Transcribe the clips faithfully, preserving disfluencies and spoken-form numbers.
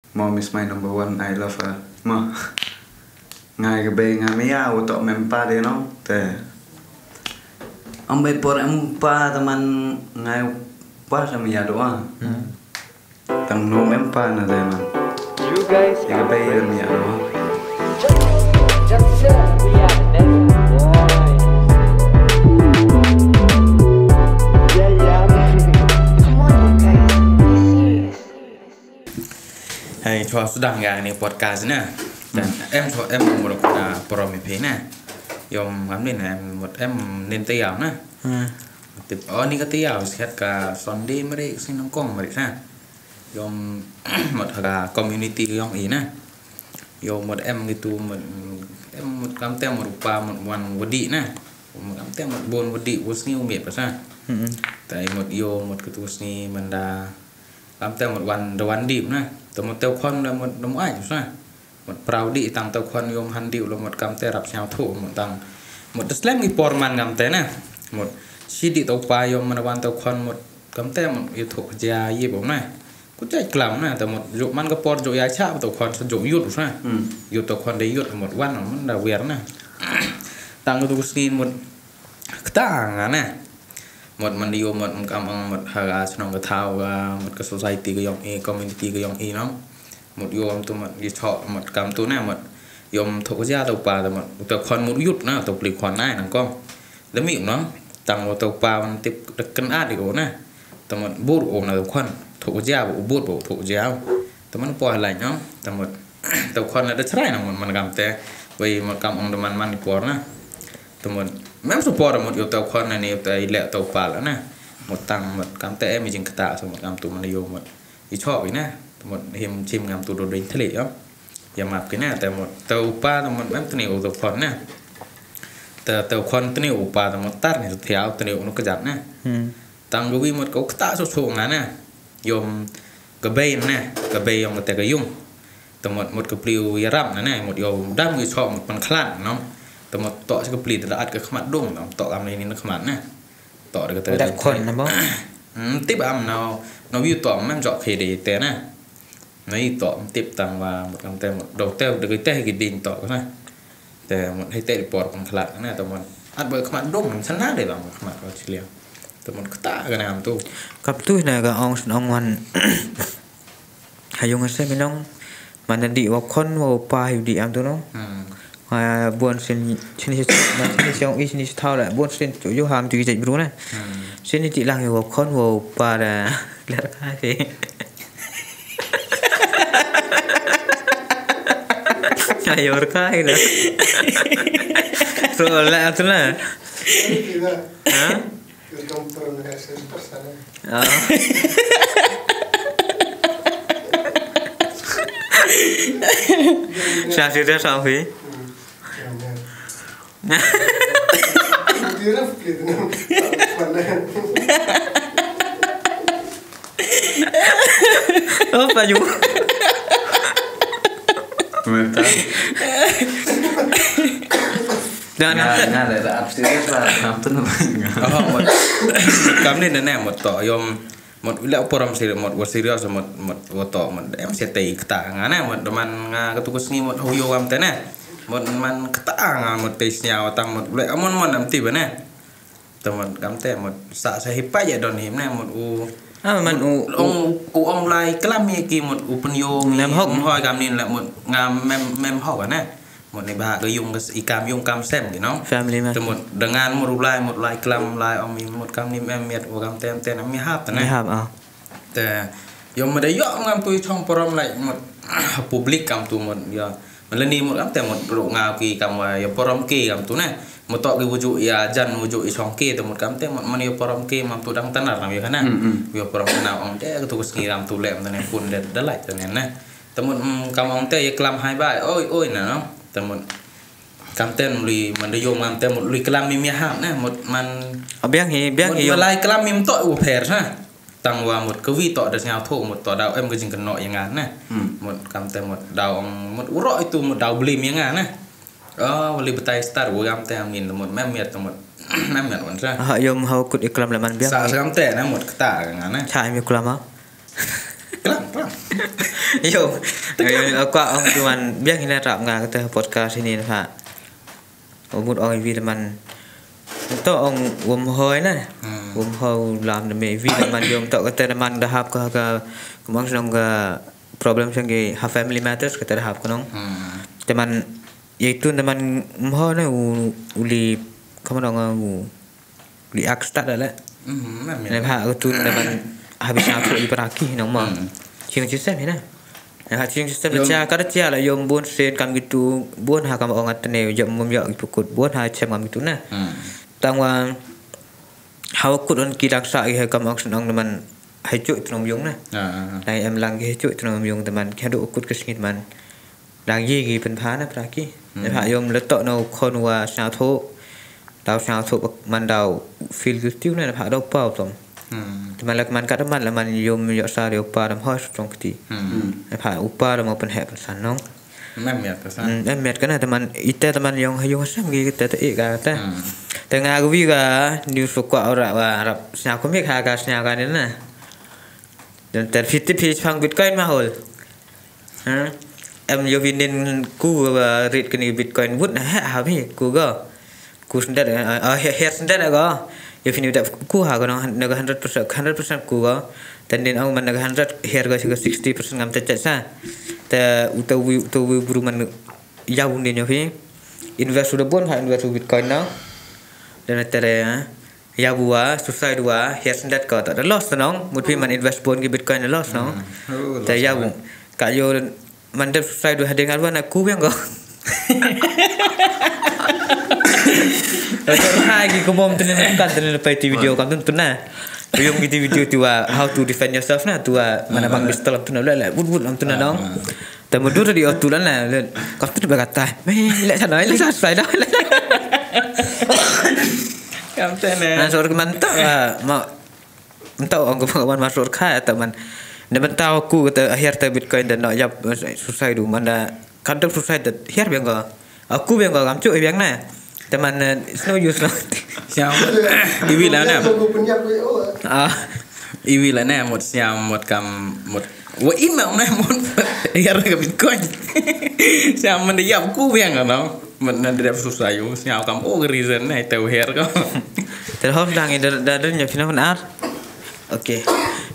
Mom is my number one, I love her. Mo. Ngai ka bei nga maya, wa toh mem pa de no. Te. Am bei por em pa te man ngai pa te maya doa. Hmm. Tang no mem pa na de man. You guys. Ya ka bei te maya doa. Come on, you guys. Be serious. Hei, chwa sdang ya ni podcast na. Dan em chwa em mut na promi phi na. Yom ngam ni na em mut em nin te yaw na. Hmm. Tip, oh, ni ka te yaw, siat ka Sunday mari, si nang kong mari na. Yom mut ha ka community yong i na. Yom mut em gitu mut, em mut kam te mut pa mut wan wadi na. Mut kam te mut bon wadi, wa sngi u miet pa sa. Hmm. Tai mut yo mut katu sngi manda. Kam te mut wan, da wan dip na. Te mut te khon da mut, da mut ai sa. Mut prau di tang te khon yom han dip lo mut kam te rap sñiaw thu mut tang. Mut da slem ki por man kam te na. Mut si di te pa yom man wan te khon mut kam te mut yu thu ja yi bom na. Ku jai klam na, te mut yu man ka por yu ya cha te khon sa yu yut sa. Hmm. Yu te khon de yut mut wan mut da wer na. Tang tu sngi mut kata nga na. Mut man yo mut kam ang mut ha ka chnong ka thaw ka, mut ka society ka yong i, community ka yong i no. Mut yo mut tu mut i chok mut kam tu na mut. Yom thok ja tu pa tu mut. Tu khon mut yut na, tu pli khon nai nang kong. Demi no. Tang mut tu pa man tip deken at i ko na. Tu mut bur o na tu khon. Thok ja bu bur bu thok ja. Tu man po lai no. Tu mut. Tu khon na da chrai na mut man kam te. Wei mut kam ang da man man i por na. Te mut, mem su por mut yo te khon na ni te i le te pa la na. Mut tang mut kam te em i jingkata sa mut kam tu man yo mut. I chok i na. Te mut him chim ngam tu do ding thli yo. Ya map ki na te mut. Te pa te mut mem tni u te khon na. Te, te khon tni u pa te mut tar ni te thiaw tni u no ka jat na. Hmm. Tang ka wi mut ka u kata so so nga na. Yom ka bei na, ka bei yom ka te ka yung. Te mut mut ka pliu ya rap na na, mut yo dam ki chok mut pan khlat no. Te mut to ka pli da at ka khmat dong no, to kam ni ni khmat na. To da ka te. Dat khon na mo? Hmm, tip am no, no wi to mem jok khe de te na. No i to tip tang wa mut kam te mut. Do te da ka te ki ding to na. Te mut hei te i por pang khlak na, te mut at boi khmat dong, sana de bang khmat ko chiliang. Te mut kata ka nam tu. Kap tu na ka ong sin ong wan. Hayung ase minong. Mana di wa khon wa pa yu di am tu no. Hmm. Ha, buan sin, sin si, na sin si ong i sin si thau la. Buan sin tu yu ham tu i jai bru na. Hmm. Sin ti lang yu wa khon wa pa da. Lar ka si. Ayor ka ila. So, la, atu la. Ha? Ah. Sa si dia sa fi. Oh, pa yu. Meta. Dah, dah. Nga, nga, dah, dah, serious lah. Ngam tu na. Oh, mut. Kam ni ne, ne, mut to, yom, mut, le porom seri-, mut, wa serious, mut, mut, wa to, mut, em se te kata, nga ne, mut, man, nga, katu ka sngi, mut, ho yo kam te ne. Mut, man, kata, nga, mut, te sñiaw, tang, mut, le, amon, mon, am ti ba ne. Te mut kam te mut sa sa hi pa ya don him ne mut u. Ah, man u, u, ong, u ong lai klam ya ki mut u pynyoo ngi. Mem hok. Mut hoi kam ni la mut ngam mem, mem hok ne. Mut ni ba ka yung ka s-, i kam yung kam sem ki no. Family man. Te mut dengan mut u lai mut lai klam lai ong mi mut kam ni mem miat u kam tem tem mi hap te ne. Mi hap, ah. Te, yo mut da yo ngam tu i chong porom lai mut public kam tu mut ya. Mut la ni mut kam te mut ru nga ki kam wa ya porom ki kam tu ne. Mut to ki wuju ya jan wuju i chong ki te mut kam te mut man ya porom ki mam tu dang tanar nam ya kana. Hmm, hmm. Ya porom kana ong de tu sngi kam tu lem te ne pun de da lai te ne ne. Te mut, mm, kam ong te ya klam hai bai. Oi, oi na no. Te mut kam te mut lui man da yo ngam te mut lui klam mi mi hap ne mut man. Ah, biang hi, biang mut hi yo. Lai klam mi mut to u pher na. Tang wa mut ka wi to da sñiaw tho mut to daw em ka jingkynnoh ya nga ne. Hmm. Mut kam te mut daw ong mut u ro itu mut daw blim ya nga ne. Oh, wali batai star wa kam te amin mut mem miat mut. Mem miat wan sa. Ah, yo mut hau kut i klam le man biang. Sa, sa kam te ne mut kata ka nga ne. Cha em i klam ha. Klam, klam. Yo. Ai, ai, kwah ong tu man, biang hi na rap nga kata podcast ini na pha. Ong mut ong iwi da man. To ong wom hoi na. Hmm. Wom hoi lam da me iwi da man yom to kata da man da hap ka, ka, ka mang snong ka problem sang ki ha family matters kata da hap ka nong. Hmm. Te man, ya itu da man wom hoi na u, u li, ka man ong u, li ak start da le. Mhm, na mi. Ne pha ka tu da man habis na tu i para ki nong ma. Hmm. Chiang chi sem hi na. Ha, chiang chi sem le chia, ka da chia la yom bun sen kam ki tu, bun ha kam ong at ne, yom mum yom ki pukut, bun ha chem kam ki tu na. Hmm. Tang wa, ha wa kut on ki dang sa ki ha kam ong sen ong da man, ha chu tu nong yung na. Ah, ah, ah. Dang em lang ki ha chu tu nong yung da man, ki ha du kut ka sngit man. Dang ye ki pynpha na para ki. Hmm. Ne pha yom le to no khon wa sñiawthooh. Daw sñiawthooh man daw feel guilty ne pha daw pau tom. Hmm. Te man la man ka da man la man yom yoh sa yoh pa dam hoi strong kti. Hmm. Hmm. Ne pha u pa dam open he pynsan nong. Em miat ka sa. Hmm, em miat ka na te man ite te man yong ha yung sam ki te te i ka te. Hmm. Te nga wi ka news ko kwa ora wa rap sñiaw ko mi ka ka sñiaw ka ni na. Dan ter fifty page pang Bitcoin ma hol. Ha? Em yo vinin ku, uh, rit kini Bitcoin wut na ha, ha mi ku go. Ku sendet, uh, uh, her, her sendet go. Yo vini dap ku ha go nong, naga hundred percent, hundred percent ku go. Tan din ong man naga hundred, her go sixty percent ngam te chat sa. Te uta wi, uta wi bru man ya wun din yo vi. Invest uda bun ha, invest u Bitcoin na. Dan tere, ha. Ya bua, susai dua, her sendet ko, ta da loss nong, mut pi man invest bun ki Bitcoin da loss nong. Hmm. Oh, te loss ya bu, ka yo, man dep susai dua hadeng arwa na ku biang ko. Hai ki kumom tene kan tene pai ti video kam tun tuna. Yung ki ti video tu wa, how to defend yourself na, tu wa, mana bang pistol tu na, le, le, wut, wut, tu na nong. Ah. Te mudur di otu lan na, le, kam tu ba kata. Me, le sana, le sana, sai dah. Kam tene. Na, sor man to, ah, ma, Nta ong ko pha wan masuk kha ta man. Ne ban tau ku ta akhir ta Bitcoin da no yap, eh, susai du man da. Kan ta susai da akhir biang ko. Aku biang ko kam chu biang na. Ta man, eh, it's no use no. Siam. Iwi la na. Ah. Iwi la na mut siam mut kam mut. Wa ina na mut. Akhir ka Bitcoin. Siam man da yap ku biang ko no. Mut na dep susai yu. Siam kam o reason na ta akhir ko. Te hos dang i da, da, da, nya phi na man ar. Okay.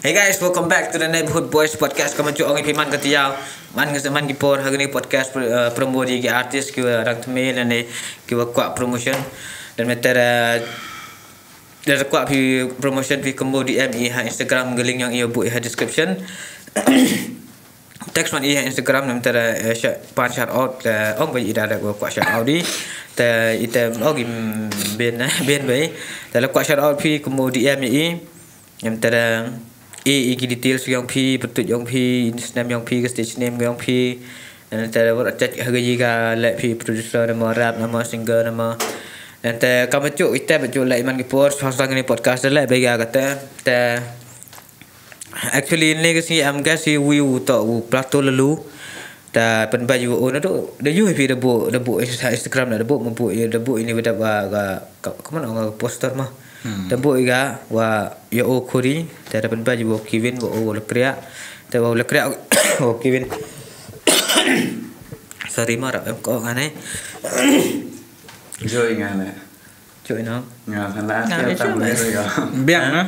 Hey guys, welcome back to the Neighborhood Boys Podcast. Kaman chu ong i phi man ka tiaw. Man ka man ki por ha kani podcast, uh, promote ki artist ki wa rang tme la ne ki wa kwah promotion. Dan meter, uh, da kwah phi promotion phi kumbu D M i ha Instagram, ka link yong i bu i ha description. Text man i ha Instagram nam tara, eh, sha-, pan shout out, eh, ong bai i da da ko kwah shout out di. Te i te ong i, mm, ben, eh, ben bai. Te la kwah shout out phi kumbu D M i. Nam tara i, i ki details yong phi, patut yong phi, snem yong phi, ka stage name yong phi. Nam tara wat check ha ka i ka le phi producer na mo, rap na mo, singer na mo. Nam te kam chu i te ba chu le man ki por, sa sang ni podcast le bai ga ka te. Te Actually, ne ka sngi em ka si wi u to u plato lalu. Ta pen ba yu o na do, da yu hi da bo, da bo Insta-, Instagram na da bo, ma bo, da bo ini wa da wa ga, ka, ka man ong ga poster ma. Hmm. Da bo i ga wa ya o khuri, ta da pen ba yu o Kevin, wa o la kria. Ta wa la kria, o Kevin. Sorry ma, rap em ko nga ne. Joy nga ne. Choi no. Nga san la. Nga asia le tam choi. Biang na.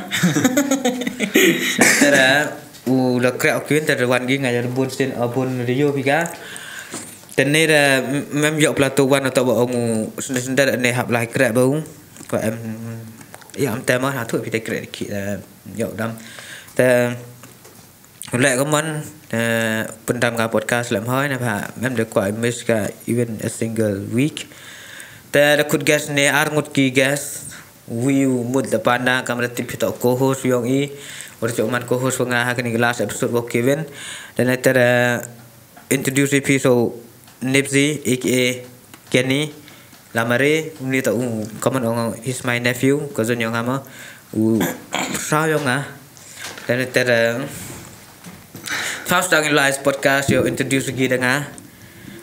Tara, u la kra o Kevin tara wan gi nga ya bun sin, a, bun rio phi ka. Tene da, m-, mem yok plato wan to ba ong u senda senda ne hap lai kra ba u. Ko em, ya em tema ha tu phi te kra ki, eh, yok dam. Te U le ka mon, eh, pyndam ka podcast lem hoi na pha, mem da kwah miss ka even a single week. Te da khut guest ne ar ngut ki guest, wi u Mut da Panda, kam da tip phi to co-host yong i, wa da chok man co-host wa nga ha kani ka last episode wa Kevin. Te ne te da introduce i phi so Nipsey, A K A Kenny Lamare, uni ta u, ka man ong, he's my nephew, cousin yong nga ma, u, sa yong nga. Dan te da, first time in live podcast yo introduce ki da nga.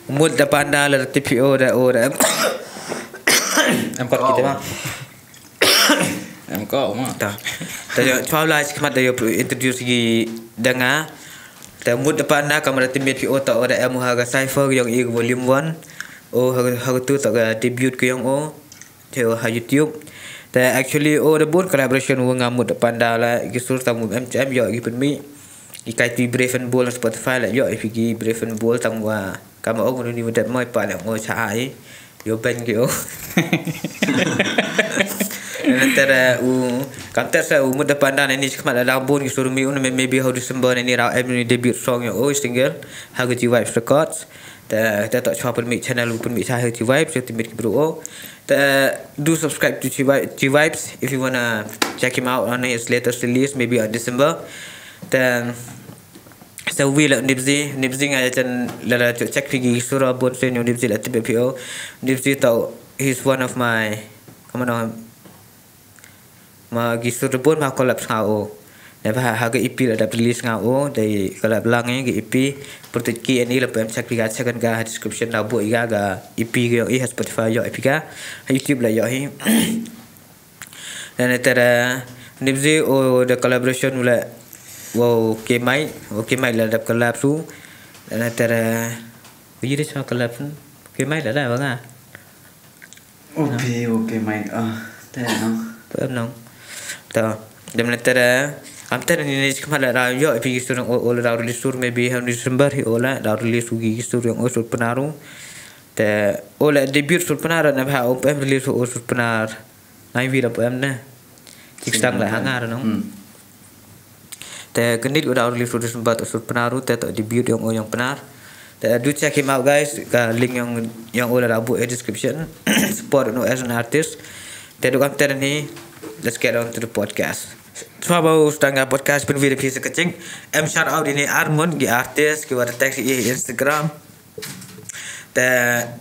Mut da Panda la T P O da o da. Em kot ki te ma. Em ko ma. Ta. Ta yo, chwa lai khmat da yo introduce ki da nga. Te mut da panda kamwa da tip phi o, toh wa da em u ha ka Cypher yong i ka volume one. O ha, ha katu toh ka debut ka yong o. Te o ha YouTube. Te actually o da bun collaboration wa nga mut da panda la ki sur tang wa em chem yoh ki pynmih. I kai tu i Brave and Bold ha Spotify la yoh i phi ki Brave and Bold tang wa kamwa o ngunu ni wa dep mo i pa le ngo cha ai. Yo ben ki o. Nang tera u, kam ter sa u mut da panda ni chi khmat la dang bun ki sur mi un, maybe ha December ni rau em ni debut song yong o, single ha ka G Vibes Records. Te, te toh chwa pynmih channel, pynmih cha ha G Vibes, so te mit ki bru o. Te, do subscribe to G Vibes, G Vibes if you wanna check him out on his latest release, maybe on December. Te, sa wi la Nipsey, Nipsey nga ya chan la la check phi ki sur a bun sen yong Nipsey la tip phi o. Nipsey toh, he's one of my, kamwa no, ma ki sur da bun ma collab nga o. Neibhah ha ka E P la dap release nga o, dei collab lang i ka E P. Pyrtuit ki ni la pem check phi ka, check ka ha description, da bun i ka, ka E P ka yong i ha Spotify yoh i phi ka. Ha YouTube la yoh hi. Nang tera Nipsey o da collaboration u la, wow, K Mike, o K Mike la dap collab su. Nang tera, wi de chwa collab su. K Mike la da wa nga. O phi, o K Mike, ah, te no. Te no. To, dem le tera, am tera ni ni chi khmat la rau yoh i phi ki sur o, o la rau release sur maybe ha December hi o la rau release u ki sur yong o, sur Pnar u. Te o la debut sur Pnar, neibhah o em release o sur Pnar. Nai wi da em ne. Chik stang la ha nga no. Hmm. Te kani u da release u December toh sur Pnar u, te toh debut yong o yong Pnar. Te do check him out, guys. Ka link yong, yong o la da bun ha description. Support no as an artist. Te du kam ter ni, let's get on to the podcast. Chwa ba u stang ka podcast pynwi da phi sa ka ching. Em shout out ini ar mon ki artist ki wa da text i Instagram. Te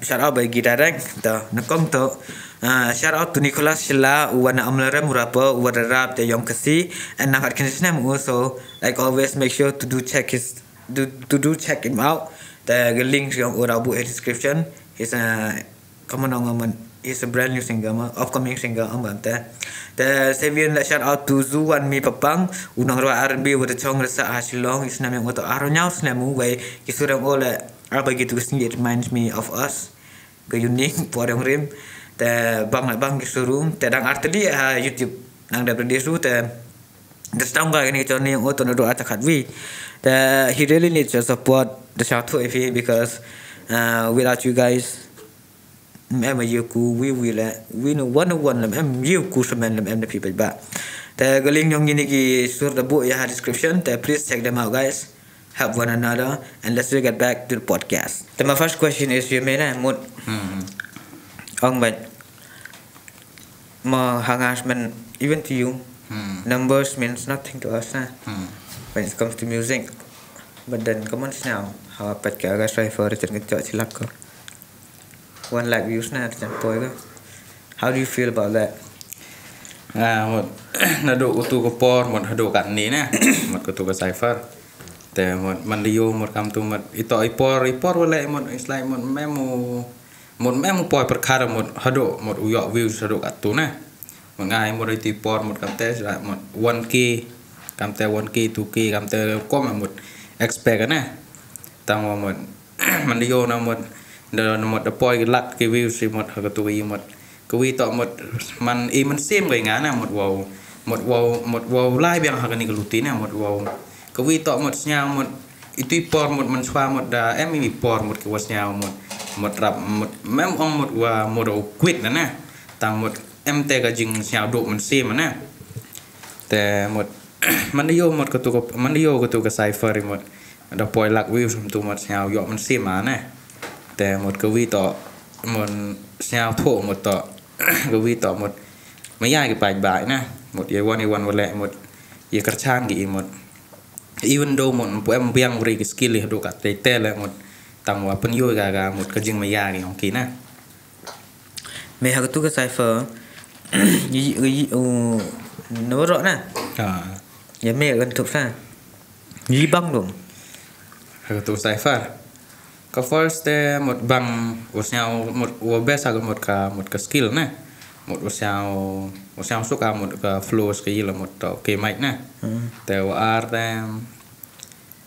shout out ba i ki direct. Te nyngkong toh, ah, shout out to Nicholas Shylla, u wa na Amlarem, u rapper, u wa da rap te yong Khasi. And nang khat khyndai snem u, so like always, make sure to do check his, do, to do check him out. Te ka link yong o da bun ha description. He's a, kamwa no, he's a brand new singer, ma upcoming singer, am bam te. Te sa wi la shout out to Zu Wan Mi Papang, u nongrwai R and B wa da chong rasa ha Shillong, i snem yong o toh arphaw ynñiaw snem u, wei ki sur yong o la, ar ba ki tu ka sngi, It Reminds Me of Us, ka Unique, Por Yong Rim. Te bang la bang ki sur u, te dang artylli ha YouTube nang da release u, te da stang ka kani ka journey yong o toh nadooh ar hajar khatwi. Te he really needs your support, da shout out i phi, because, uh, without you guys, em, em ye ku wi wi le, wi no one one lem em ye ku semen lem em na phi bait ba. Te ka link yong ini ki sur da bun ya ha description, te please check them out, guys. Help one another, and let's get back to the podcast. Te my first question is, you mean, eh, mut. Hmm. Ong bait. Ma ha nga smen, even to you, hmm, numbers means nothing to us, na. Hmm. When it comes to music. But then, come on now. How about ka ga Cypher, Richard, ka chok chilak ko. One lakh views na, chan poi ka. How do you feel about that? Ah, mut, nadooh katu ka por, mut hadooh katni na, mut katu ka Cypher. Te mut, man da yoh, mut kam tu, mut, ito i por, i por wa le, mut, it's like, mut, mem u, mut, mem u poi pyrkhat, mut, hadooh, mut, u yoh views hadooh katu na. Mut nga i mut itu i por, mut kamte, it's like, mut, one K, kamte one K, two K, kamte kom, mut, expect na. Tang wa mut, man da yoh na mut, da, na mut da poi ki lak ki views i mut ha katu i mut. Kawi toh mut man i mynsiem ka i nga na mut wow. Mut wow, mut wow lai biang ha kani ka luti na mut wow. Kawi toh mut sñiaw mut itu i por mut man chwa mut da em i por mut ki wa sñiaw mut. Mut rap mut mem ong mut wa mut wow quit na na. Tang mut em te ka jingsñiaw duk mynsiem na. Te mut, man da yoh mut katu ka, man da yoh katu ka Cypher i mut. Da poi lak views mut tu mut sñiaw yoh mynsiem ma ne. Te mut kawi toh, mut sñiaw thoh mut toh, kawi toh mut. Maya ki paidbah ne. Mut ya wan, ya wan wa le mut. Ya kyrchan ki i mut. Even though mut, pu em biang uri ki skill i hadooh katte te le mut. Tang wa pynyoh ka, ka mut ka jingmaya ki yong ki ne. Me ha katu ka Cypher, yi, yi, u, na warok na. Ah. Ya me kan tup sa. Yi bang dong. Ha katu ka Cypher. Ka first te mut bang, wa sñiaw mut, wa best ha ka mut ka, mut ka skill ne. Mut wa sñiaw, wa sñiaw suk ha mut ka flows ka yi la mut toh, ka mic ne. Hmm. Te wa ar te,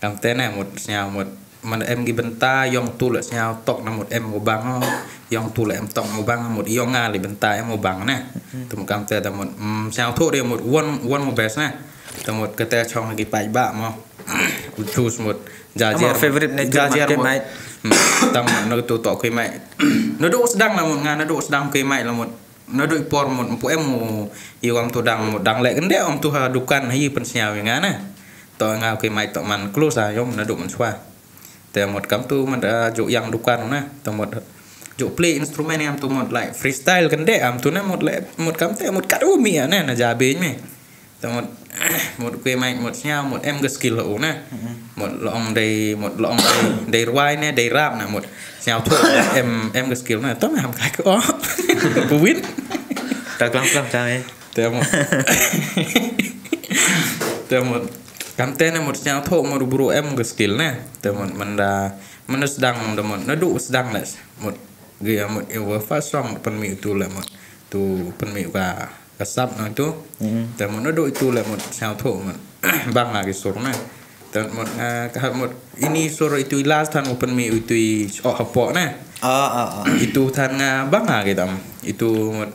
Kamte ne mut sñiaw mut man em ki bynta yong tu le sñiaw tok na mut em u bang o, yong tu le em tok u bang mut yong nga le bynta em u bang ne. Te mut kamte da mut, mm, sñiaw thoh de mut one, one mo best ne. Te mut kate chong ki paidbah mo. U choose mut. Jajer. Amo favorite ne tu jajer mut. Mut. Mm, tam mut na tu tok ki mai. Na du sdang la mut nga na du sdang ki mai la mut. Na du i por mut mpu em u i wam tu dang mut dang le kende om tu ha dukan ha i pynsñiaw i nga ne. To nga ki mai to man close a yong na du man chwa. Te mut kam tu mut, ah, ju yang dukan na. Te mut ju play instrument am tu mut like freestyle kende am tu na mut le mut kam te mut kat u mi a ne na ja be me. Te mut, mut kwe mai mut sñiaw mut em ka skill u na. Mut long dei, mut long dei, dei rwai ne, dei rap na mut. Sñiaw tu em, em ka skill na. To me ham kai ko. Win. Ta klang klang ta me. Te mut. Te mut. Kamte ne mut sñiaw tu mut bru em ka skill ne. Te mut manda, manda sdang mut, mut na du sdang le. Mut gi mut e wa first song pynmih tu le mut. Tu pynmih ka ka sap na itu. Te mut na du itu le mut sñiaw tu mut. Bang la ki sur ne. Te mut, ah, ka mut ini sur itu i last than u pynmih itu i oh hapoh ne. Ah, ah, ah. Itu than nga bang la ki tam. Itu mut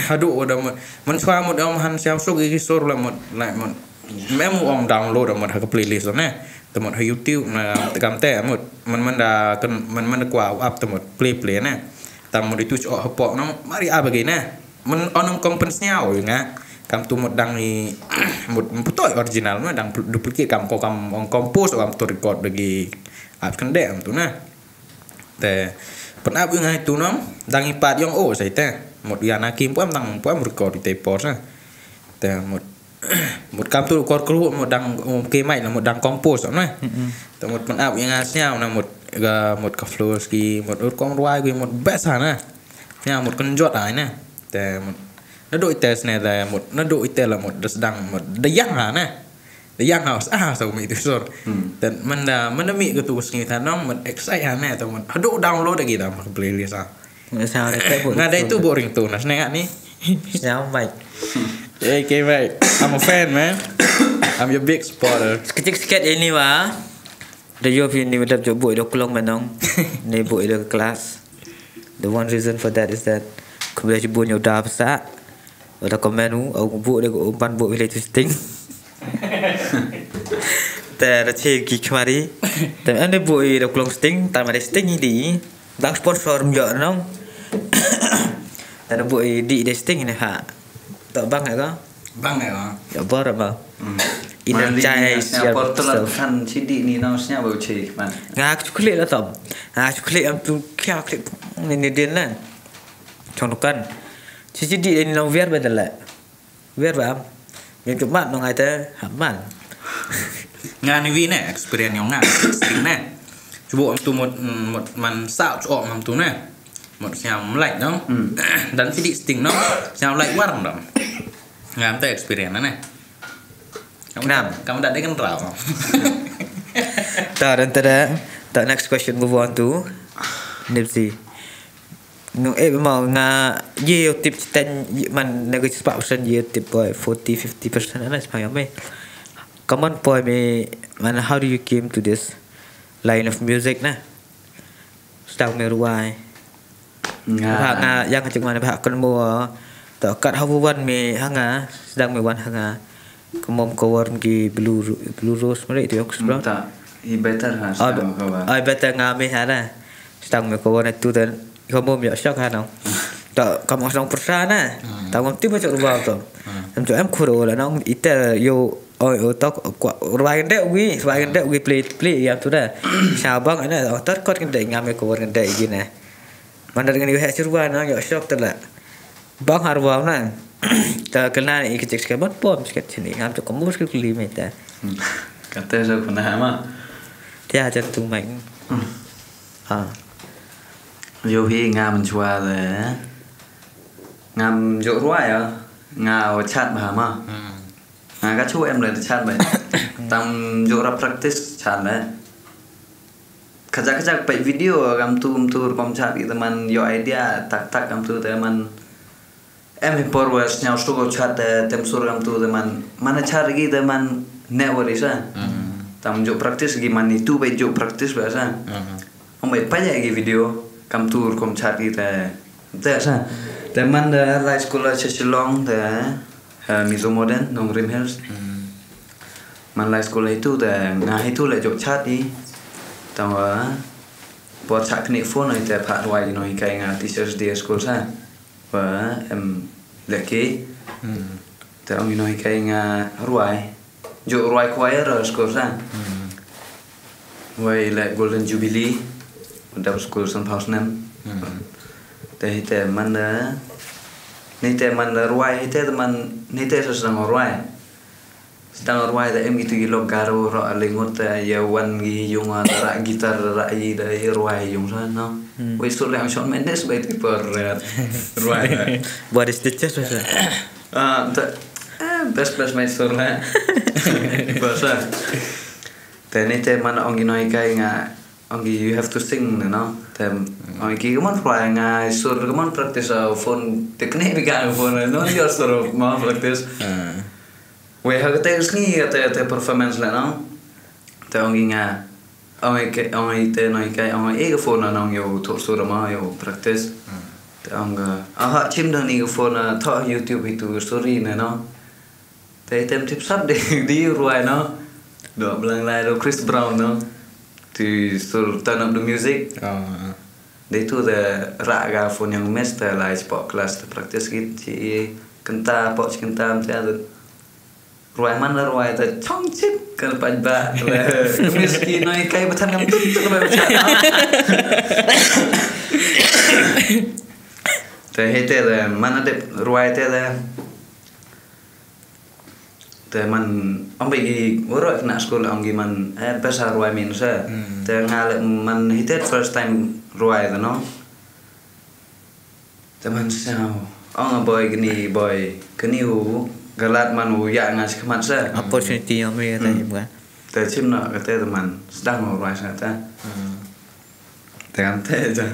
hadu da mut. Mut chwa mut om han sñiaw suk i ki sur le mut. Like mut. Mem u ong download mut ha ka playlist ne. Te mut ha YouTube na te kam te mut. Man man da kan man man da kwa up te mut play play ne. Tam mut itu chok hapoh no mari aba gi ne. Man onong kong pynsñiaw nga. Kam tu mut dang i mut putoi original ma dang duplicate kam ko kam ong compose kam tu record da gi ap kende am tu na. Te pyn ap nga itu no dang i pat yong o sai te. Mut ya na kim puam dang puam record i te por sa. Te mut mut kam tu kor kru mut dang, um, ke mai la mut dang compose na. Te mut pyn ap nga sñiaw na mut ga mut ka flow ski mut ur kong ruai gi mut best ha na. Sñiaw mut kynjot ai na. Te mut na du i test ne te mut na du i te la mut da sdang mut da yang ha na. Da yang ha sa ha sa mi tu sur. Te man da man da mi ka tu sngi tha nong mut excite ha na te mut hadu download da ki da mut playlist ha. Nga dei tu bo ringtone na sñiaw ni. Sñiaw mai. Hey, K mate, I'm a fan, man. I'm your big supporter. Skit skit ini wa. Da yoh phi ni wa dap jooh booh i da klong me nong. Ni booh i da class. The one reason for that is that kumba chi booh ñiaw da pasa. Wa da comment u, au booh da ko umpan booh i le tu sting. Te da chi ki khmari. Te em da booh i da klong sting, ta ma da sting i di. Dang sponsor mjooh nong. Te da booh i di da sting ne ha. To bang e ko. Bang e ko. Ya bor ba. Ina chai siap portal kan chi di ni nong sñiaw ba u chi man. Nga chukli la tom. Nga chukli am tu kya klik ni ni din la. Chong dukan. Chi chi di ni nong wiar ba dala. Wiar ba am. Ni tu mat nong ai te ha man. Nga ni wi ne experience yong nga. Sting ne. Chubo am tu mut, mut man sa chuo am tu ne. Mut sñiaw mlait nong. Dan chi di sting nong. Sñiaw mlait war nong. Ngam te experience ne. Nam. Kam da de kan rau. Ta dan ta da. Ta next question move on to Nipsey. No, eh, ma nga ye yo tip chiten man na ka spah percent ye tip boy forty fifty percent ana spah ya me. Come on boy me man, how do you came to this line of music na? Sdang me ruai. Nga. Bha nga yang ka jingwan bha kan mo. To kat ha wan me ha nga, sdang me wan ha nga. Ka mom ka wor ki blue ro-, blue rose mare tu yong sbro. Ta, i better ha, sdang ka wor. Ai better nga me ha na. Sdang me ka wor tu dan. Ka mom ya shok ha nong. Ta ka mom sdang persa na. Ta mom tu ma chok ruwa to. Tam chok em khuro la nong ite yo. Oi, o tok, kwa, ruai kende wi, ruai kende wi play, play ya tu da. Shabang ana, o tar kot kende ngam ko wor kende gi ne. Mandar ngani he chirwa na yo shok tala. Bang harwa na. Ta kena ni ikit sket bot pom sket sini ngam to komus ke kuli meta. Kata so kuna ma. Tia jan tu mai. Ha. Yo hi ngam chwa de. Ngam jo ruai ya. Nga o chat ba ma. Nga ka chu em le chat ba. Tam jo ra practice chat le. Kajak kajak peit video kam tu, kam tu rukom chat ki te man yo idea tak tak kam tu te man. Em hi por wa sñiaw suk o chat te tem sur kam tu te man. Man chat ki te man ne wari sa. Tam jooh practice ki man itu bai jooh practice ba sa. Ong bai paya ki video, kam tur kom chat ki te. Te sa. Te man da lai school la cha Shillong te, eh, Mizo Modern, Nongrim Hills. Man lai school itu te, nga itu le jooh chat i. Tang wa, por chat kni phone i te pha rwai no i kai nga Teachers Day school sa. Wa, em, le ki. Te ong i no i kai nga rwai. Jooh rwai choir ra school sa. Wei le Golden Jubilee, dap school san phaw snem. Te hi te man da, ni te man da rwai, hi te man, ni te sa sdang rwai. Sdang rwai da em ki tu ki lok Garo ro a lengut te ya wan ki yung a ra guitar ra i da i rwai yung sa, no? Wei sur yang Shawn Mendes bai tu por, eh, rwai da. Buat di stitches sa. Ah, te, eh, best, best mai sur la. Best sa. Te ni te man ong ki no i kai nga, ong ki you have to sing, no? Te ong ki, come on, rwai nga, sur, come on, practice, uh, phone, te kne bi ka phone, no, your sur, ma practice. Wei ha ka te sngi, te, te performance la, no? Te ong ki nga, ong i ke, ong i te, no i kai, ong i ka phone, no, ong yo, to sur ma, yo, practice. Te ong ka, aha, chim dang ni ka phone, uh, to YouTube itu, sorry, ne, no? Te tem tip sap de, di rwai no. Do blang lai do Chris Brown no. Ti sur turn up the music. De tu de ra ga phone yang mes te lai sport class te practice git chi kynta po chi kynta am te. Rwai man la rwai te chong chit kal paj ba. Mis ki no i kai batan ngam tut tut ba. Te hete de man de rwai te de. Te man, ong bai ki, waro kna school ong ki man, eh, best ha rwai min sa. Te nga le man hite first time rwai te no. Te man sa, ong boy kini boy, kini u, galat man u ya nga chi khmat sa. Opportunity yong me kata hi ba. Te chim no kata te man, sdang u rwai sa ta. Te kam te ja.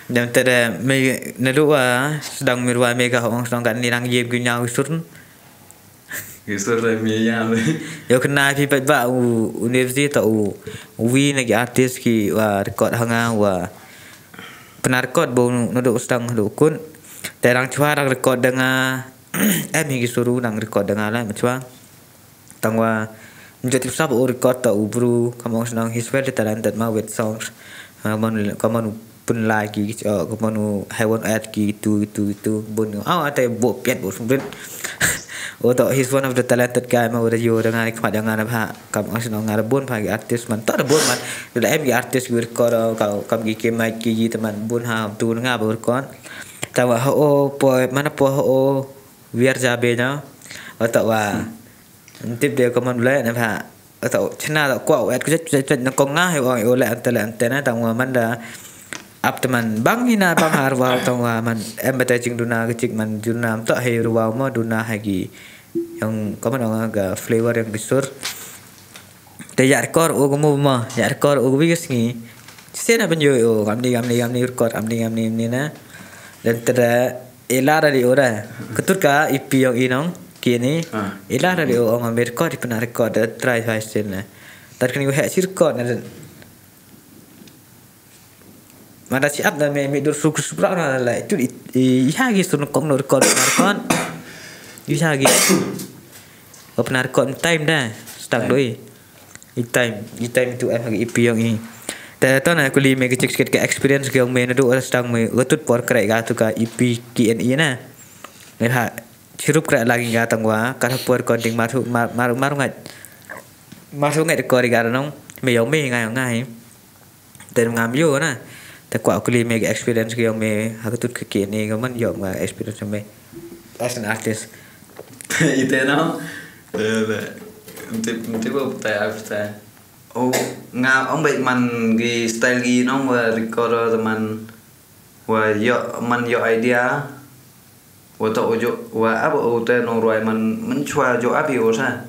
Dem te de me na du wa sdang me rwai me ka ong sdang ka ni rang yem ki nyaw surn. Ki sur le me ya me. Yo kena phi pat ba u university ta u wi na ki artist ki wa record ha nga wa pynah record bo na du sdang du kun. Te rang chwa rang record da nga em hi ki suru rang record da nga la ma chwa. Tang wa, mjot tip sap u record ta u bru, kam ong sdang, he's very talented ma with songs. Ka man, ka man u pynlai ki, uh, ka man u haiwan at ki, tu, tu, tu, bun. Aw, ate bo piat bo sumrit. O to, he's one of the talented guy ma, u da yo, da nga ni khmat da nga na bha, kam ong sdang nga da bun bha ki artist man, to da bun man. Da em ki artist ki record, uh, ka, kam ki ke mic ki, ki te man bun ha, tu nga ba record. Tang wa, ho, o, po, mana po, ho, o, wiar ja be na. O to wa. Ntip de ka man le na bha. Ta chna ta kwah wet ku chet chet chet na kong nga he wa o le ante le ante na tang wa man da. Ap te man bang hina bang har wa tang wa man em ba te ching duna ka chik man duna am ta he ruwa mo duna ha ki. Yang ka man ong ka flavor yang ki sur. Te ya record o ko mo ma, ya record o ko wi ka sngi. Sena ban yo o, kam ni, kam ni, kam ni record, kam ni, kam ni, kam ni na. Dan te da Ila ra di ora. Ketur ka E P yong i nong, kini. Ila ra di o ong ambil record, i pynah record, da try try stil na. Tar kini u hek si record na. Mada si ap da me, me dur suk suk na la. Itu i, i, i ha gi sun kong no record, record. I ha gi. Ko pynah record time da. Start doi. I time, i time itu em ha ki E P yong i. Te to na kuli me ki chik chik ka experience ki yong me na du ora sdang me utut por krek ka tu ka E P ki en i na. Me ha chirup krek lagi ka tang wa ka por recording mar mar mar ngat. Mar ngat ko ri ka nong me yong me ngai ngai. Te ngam yo na. Te kwah kuli me ki experience ki yong me ha ka tut ka ki ni ka man yong nga experience me as an artist. Ite no. Te, te, te, te, te, te, te. Oh, nga ong bai man ki style ki nong wa record te man wa yo man yo idea. Wa to u jo, wa ap u te nong rwai man, man chwa jo ap i o sa.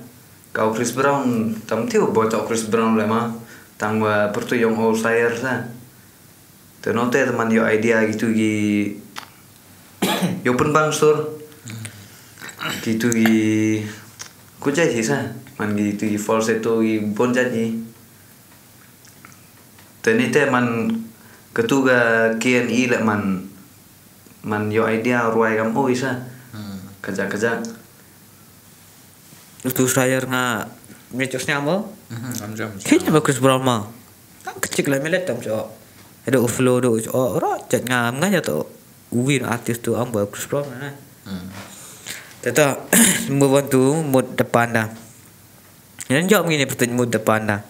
Ka u Chris Brown, tam ti u bo to Chris Brown le ma. Tang wa pyrtu yong o sayer sa. Te no te man yo idea gitu gi. Yo pynbang sur. Gitu gi. Ku jai hi sa. Man ki tu ki falsetto ki bun jait ki. Te ni te man katu ka K N E le man, man yoh idea ruai kam oi sa. Hmm. Kajak, kajak. Utu saya nga mejok sniam mo. Mhm, am jam. Kini ba Chris Brown ma. Tang kecil lah melet tam jo. Ada flow do jo. Ro jat ngam nga jat to. Win artist tu am ba Chris Brown na. Hmm. Tata move on to Mut the Panda. Yan jom ngini pertanyaan Mut the Panda.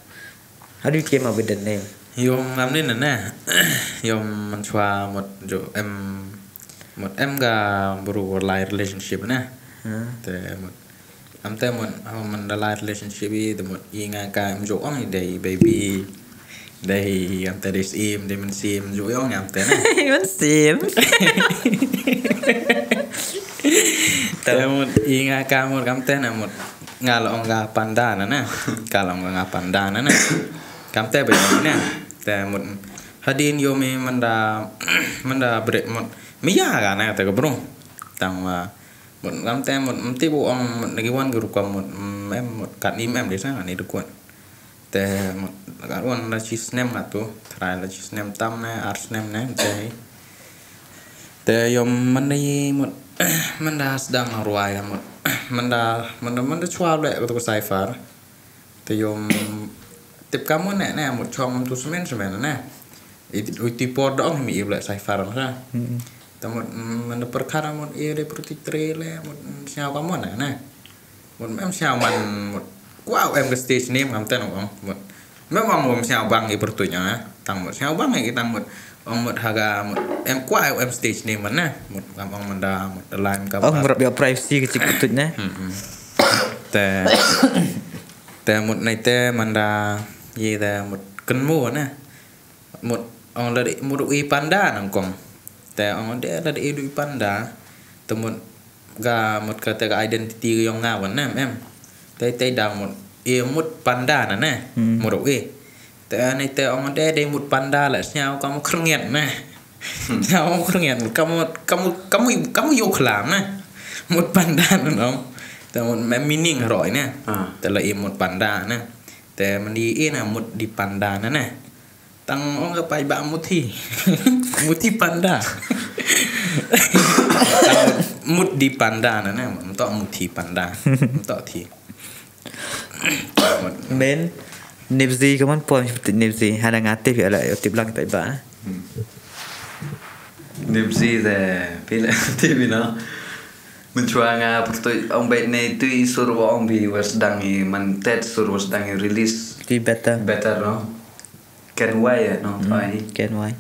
How do you came up with the name? Yom ngam ni na na. Yom man chwa mut jo em, mut em ka bru lai relationship na. Hmm. Te mut am te mut, oh, man da lai relationship i, te mut i nga ka em jo ong i dei baby. Dei am te dei sim, dei man sim, jo ong am te na. Man sim. Te mut i nga ka mut kam te na mut nga la ong ka panda na na. Ka la ong ka panda na na. Kam te ba na. Te mut hadin yo mi manda, manda bre mut. Mi ya ka na te ka bro. Tang wa mut kam te mut mti bu ong mut nagi wan guru ka mut, mm, em mut kat ni em de sa ni du kwat. Te mut ka wan la chi snem nga tu, trai la chi snem tam ne, ar snem ne, te. Te yom manda i mut, manda sdang na ruai mut. Manda, manda, manda chwa le ko cipher. Te yom tip ka mut ne, ne, mut chong tu semen, semen ne. Iti, iti por dong mi i le cipher sa. Hmm. Te mut, mm, manda perkara mut i de protiktre le, mut, mm, siaw ka mut ne, ne. Mut mem siaw man mut. Wow, em ka stage name ngam te no mut. Mem am mut siaw bang i pertuit ya, eh. Tang mut siaw bang i tang mut. Ong mut haga mut. Em kwah em stage name man na. Mut ngam ong manda mut the line ka. Oh, mut rap ya privacy ka chik pertuit na. Hmm, hmm. Te, te mut nai te manda ye te mut kenmu na. Mut ong la de mut i panda nang kong. Te ong de la de i du i panda. Te mut ga mut ka te ka identity ka yong nga wan em, em. Te, te da mut i mut panda na ne. Hmm. Mut i. Te ani te ong de de mut panda la sniaw ka mut khrengiat ne. Sniaw ka mut khrengiat, ka mut, ka mut, ka mut, ka mut yoh khlam ne. Mut panda na no. Te mut me meaning roi ne. Ah. Te la i mut panda ne. Te mandi i na mut di panda na ne. Tang ong ka pai ba muthi. Muthi panda. Tang mut di panda na ne, mut muthi panda. Mut thi. Men, Nipsey, come on, pom, Nipsey, hana nga tip ya la, yo tip lang pai ba. Hmm. Nipsey de, pila tip, you know. Menchwa nga, pertui, ong bait ne, tu i sur wa ong bi, wa sdang i, man tet sur wa sdang i release. Ti better. Better, no? Ken Wai, eh, no? Hmm, Wai. Ken Wai.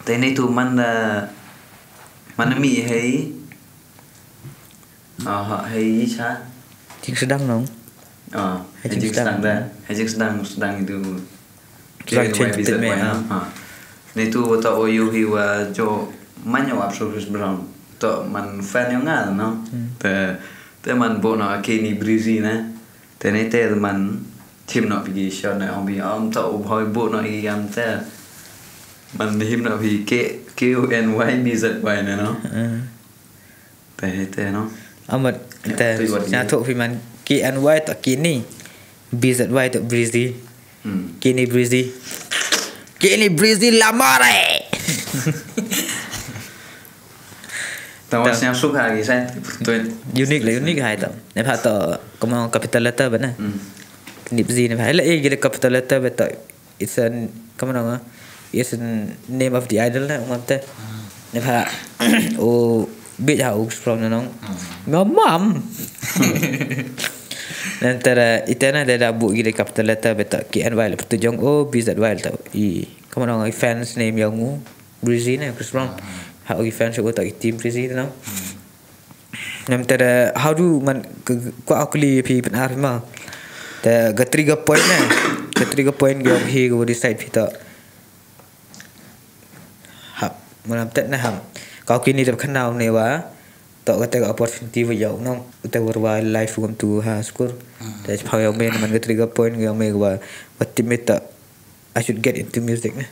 Te ni tu man, eh, man mi hei. Ah, ha, hei cha. Jing sdang nong. Ah, hei jing sdang da. Hei jing sdang, sdang itu. Sdang Ken Wai change B Z Y me, no? Ha. Ni tu ta o yu hi wa jo man yo ap Chris Brown. To man fan yo nga, no? Hmm. Te, te man bo no Kenny Breezy ne. Te ni te man Tim no phi ki shot ne ong bi am to u bhoi bu no i am te. Man him no phi K, K O N Y B Z Y ne no. Eh. Te, te no. Amat, te, tu i wat sñiaw ni. Thoh phi man K N Y to Kenny. B Z Y to Breezy. Hmm. Kenny Breezy. Kenny Breezy la mare. Tang wa sñiaw suk ha ki sai. Unique la, unique hai tang. Ne pha to, como capital letter ba na. Hmm. Nipsey ne pha. Ila e gile capital letter ba to. It's a, como no, it's a name of the idol na, um, te. Hmm. Ne pha, o, bit ha, o, from na nong. Hmm. Mamam. Nang tara, itena da da bu gile capital letter ba to. K N Y la, pertu jong o, B Z Y la to. I, como no, i fans name yong u. Breezy ne, Chris Brown. Ah. Ha, okay, fans ko ta i team Breezy no. Hmm. Nam tara, how do man, k-, k-, kwa akli phi pen ar ma. Te ga trigger point ne. Ga trigger point ga hi ko decide phi ta. Ha, manam tet ne ham. Ka ki ni da khana ne wa. To ga te ga opportunity wa yau no. Te wa wa life wa tu ha skur. Hmm. Te pha yau me man ga trigger point ga me wa. Wa team ta. I should get into music ne.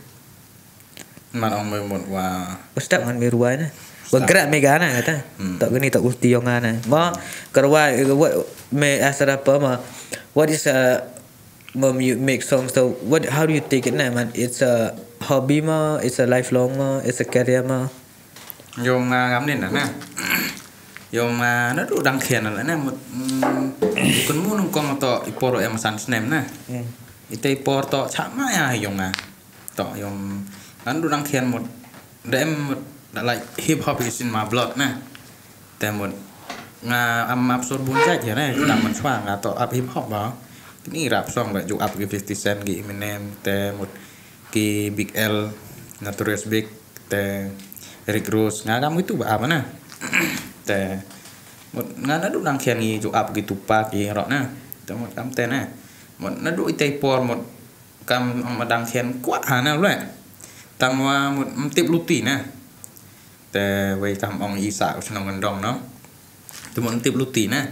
Man ong me mut wa. Wa start man me ruai ne. Wa kra me gana kata. Hmm. Tok kani tok usti yong ana. Ma, karwa, eh, what, me asara pa ma. What is a, ma, you make songs, so what, how do you take it na, man? It's a hobby ma, it's a lifelong ma, it's a career ma. Yong, ah, kam ni na, na. Yong, ah, na du dang khian la na, mut, mm, kun mu nung kong to i por em san snem na. Hmm. Ite i por to cha ma ya yong, ah. To yong, kan du dang khian mut, da em mut, da like hip hop is in my blood na. Te mut, nga am ap sur bun jait ya na, dang man chwa nga to ap hip hop ba. Kini rap song ba ju ap ki fifty Cent, ki Eminem, te mut ki Big L, Notorious Big, te Rick Ross, nga kam gitu ba ap na. Te mut, nga na du dang khian ngi ju ap ki Tupac, ki rock na. Te mut kam te na. Mut na du ite i por mut, kam ong ma dang khian kwah ha na le. Tang wa mut mtip luti na. Te wei kam ong i sa u chnong Kendong no. Te mut mtip luti na.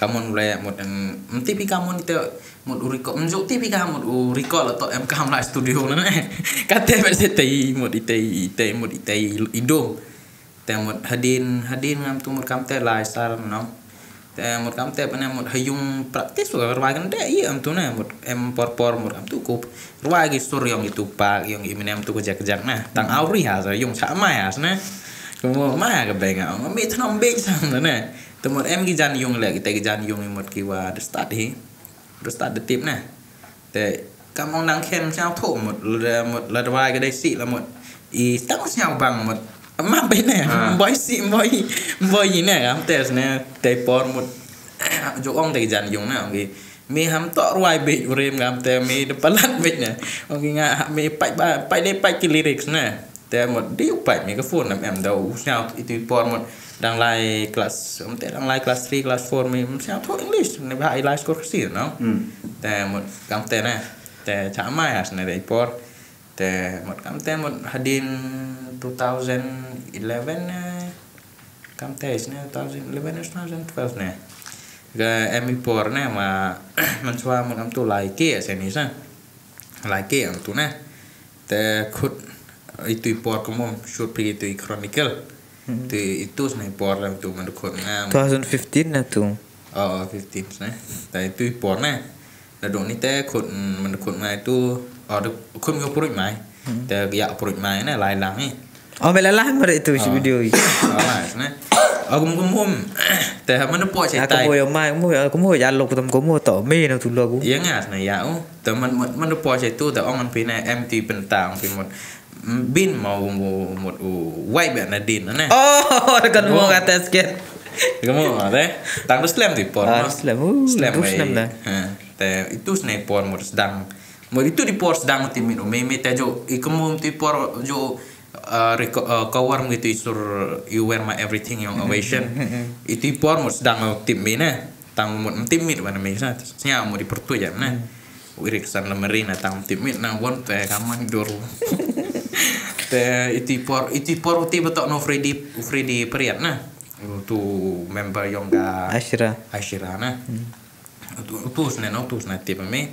Kam mon le mut, em, mtip i kam mon te mut u record, mju tip i kam mut u record la to em kam la studio na ne. Kate ba se te i mut ite i, te mut ite i do. Te mut hadien, hadien ngam tu mut kam te lai sal no. Te mut kam te pa ne mut ha yung practice wa rwai kan de i am tu ne mut em por por mut kam tu kup. Rwai ki sur yong i Tupac, yong i Eminem tu ko jak jak na. Tang auri ha sa yung cha mai ha sa ne. Ko mo ma ka benga, mi thnam be sa ne. Te mut em ki jan yung le, ki te ki jan yung i mut ki wa de start hi. Rus ta da tip ne. Te kam ong nang khen chao tho mut, la mut, la dwai ka dei si la mut. I tang chao bang mut. Ma be ne, ah, boi si, boi, boi ne, am tes ne, te por mut. Jo ong te jan yung ne, ong ki. Mi ham to rwai be urim ngam te mi de palat be ne. Ong ki nga, mi pai ba, pai de pai ki lyrics ne. Te mut di u pait mi ka phone nam em da u sñiaw itu i por mut dang lai class, um, te dang lai class three, class four mi, um, sñiaw tho English, ne ba i lai skur kasi, no? Hmm. Te mut kam te ne, te cha mai has ne de i por, te mut kam te mut hadien two thousand eleven ne, kam te is ne, two thousand eleven, two thousand twelve ne. Ga em i por ne, ma, man chwa mut kam tu lai ke, se ni sa. Lai ke am tu ne. Te khut itu i por ka mom shoot phi itu i Chronicle. Hmm. Tu itu sne i por lam tu man khut nga. Two thousand fifteen na tu. Oh, fifteen sne. Te itu i por ne. Na dong ni te khut, mm, man khut nga itu. Oh, khut nga purut mai. Hmm. Te ya purut mai ne lai lang ni. Oh, me la lah mari tu si video i. Oh, nice ne. Oh, kum kum kum. Te ha man po che tai. Aku mo yo mai, mo, aku mo ya lok tam ko mo to. Me na tu lo ku. Ya ngas ne ya u. Te man, man, man po che tu, te ong an phi ne, em ti pentang phi mut. Bin mau mu, mut u, wai be na din ne. Oh, kan mo ka test kit. Kamu, te. Tang tu slem ti por. Ah, slem. Uh, slem, slem na. Ha, te, itu sne por mut sdang. Mut itu di por sdang ti mit u me, me te jo, i kamu ti por jo, uh, reco-, uh, cover mi tu i sur, You Were My Everything yong Ovation. Itu i por mut sdang u tip mi ne. Tang mut mtip mit wan mi sa. Sñiaw mut di pertu ya ne. Hmm. Wirik san la meri na tang mtip mit na won te kaman dur. Te itu i por, itu i por u ti betok no Freddy, Freddy Periat na. Tu member yong ka Ashira. Ashira na. Hmm. Tu, tu sne no, tu sne tip mi.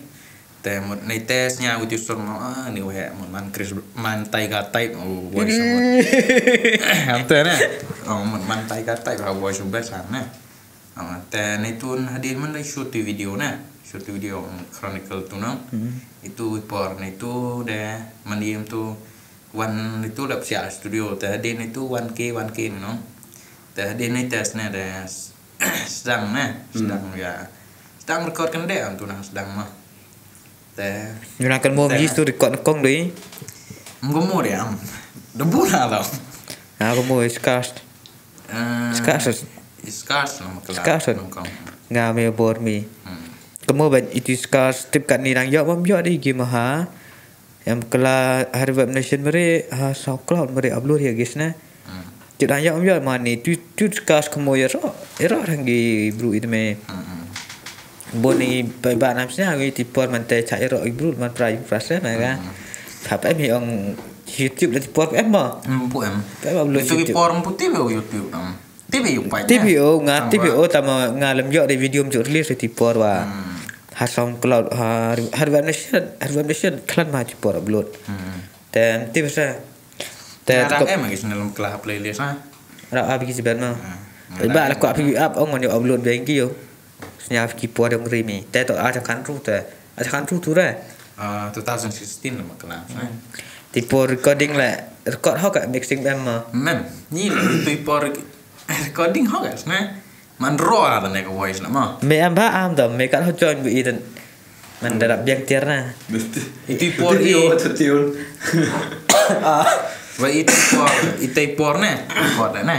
Te mut nei te sñiaw u ti sur mo, ah, ni we mut man Chris, man Tiger type, o, voice mut. Am te ne. O, mut man Tiger type, ha, voice u best ne. Ah, te nei tun hadien man dei shoot i video ne. Shoot i video, mm, Chronicle tu no. Hmm. Itu i por nei tu de man diem tu wan itu lap sia studio. Te hadien itu one K, one K no. Te hadien nei test ne de s-, sdang ne. Hmm. Sdang ya. Sdang record kan de am tu na sdang ma. Te. Ñu na kan mo te mi tu record kong dei. Mo mo de am. De bu na tau. Ah, ko mo scars. Eh, Scars. Scars nama kelas. Scars. Nongkong. Nga me bor mi. Hmm. Kamu ban itu Scars tip kat ni dang yok bam yok di game ha. Em kela Harvard Nation meri, ha, SoundCloud meri upload ya guys na. Hmm. Tip dang yok bam yok mani tu, tu Scars kamu ya ro. Ero rang gi bru itu me. Hmm, hmm. Bo ni pa ba nam sñiaw wi ti por man te cha ero i bru man pra i pra se ma ka. Hmm. Thap em hi ong YouTube le ti por em ma. Hmm, pu em. Pe ba upload YouTube. Itu i por pu ti be YouTube am. Ti be u pai. Ti be u nga ti be u tama nga lem yok de video mju release ti por wa. Hmm. Ha SoundCloud, ha, Harvard Nation, Harvard Nation klan ma ti por upload. Hmm. Te ti be sa. Te nga dang em agi sne lem kela playlist ha. Rap ap ki chi bad ma. Ah, ba la kwah phi ap ong man yow upload beng ki yow. Sñiaw ki por yong ri mi. Te to a cha khan ru te. A cha khan ru tu re. Ah, two thousand sixteen la ma kla. Ti por recording le, record ho ka mixing em ma. Mem, ni le tu por recording ho ka sne. Man ro la ne ka voice na ma. Me am ba am da, me kan ho join bu i dan. Man da rap biang tiar na. Iti por i. Auto tune. Ah. Wa iti por, iti por ne. Por ne.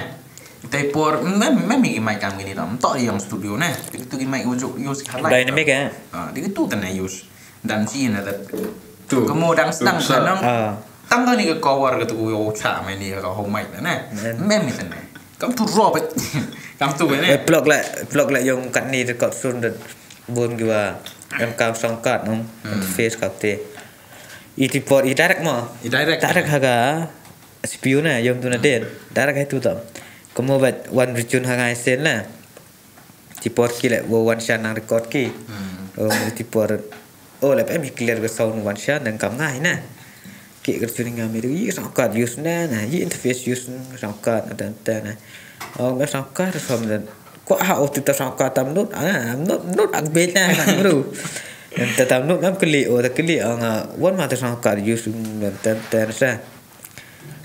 Iti por, mem, mem i mic kam kini dam. To i yong studio ne. Itu i mic ujuk use khalai. Dynamic, eh? Ah, di itu tane use. Dan si na dat. Tu. Kamu dang sedang sa. Tang ka ni ka cover ka tu yo cha me ni ka home mic ne. Mem i tane. Kam tu ro bet. Kam tu ne. Vlog le, vlog le yong kat ni record sun dat. Bun ki wa em ka sound card nong, interface ka te. Iti por i direct ma. I direct. Direct ha ka C P U na, yom tu na den. Direct ha tu tam. Kamu bat wan rijun ha ngai sen na. Ti por ki le wo wan shan nang record ki. Oh, ti por. Oh, le em i clear ka sound wan shan nang kam ngai na. Ki ka rijun nga mi i sound card use na, na, i interface use na, sound card na, dan, dan na. Oh, me sound card, sound dan. Kwah ha, oh, ti ta sound card tam not, ah, not, not ang bel na, na, bro. Em ta tam not, am kli, oh, ta kli, oh, nga, wan ma ta sound card use, em, tan, tan, sa.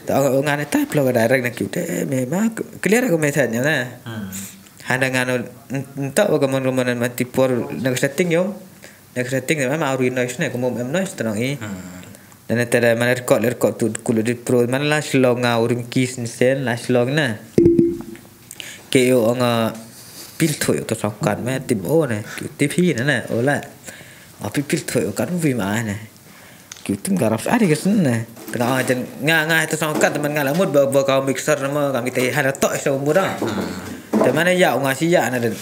Ta, oh, nga ne ta, plug direct na ki, te, me, ma, clear ko me than, ya, na. Handa nga no, n-, nta, wa ka mon, ka mon, man ti por, na ka setting, yo. Na ka setting, em, au ri noise, na, ko mo, em noise, ta nong i. Dan na tera, man record, record tu, kulo di pro, man la Shillong, nga, urim kis, ni sen, la Shillong, na. Ke yo ong, ah, pil thoi to sound card me, tim o ne, ki tip hi ne, ne, o la. Ah, pil, pil thoi o kan wi ma ne. Ki tim garap sa di kes ne. Kena ong jen nga, nga to sound card teman nga la mut ba, ba kau mixer nama, kami te hana to so mura. Te mana ya, nga si ya na den.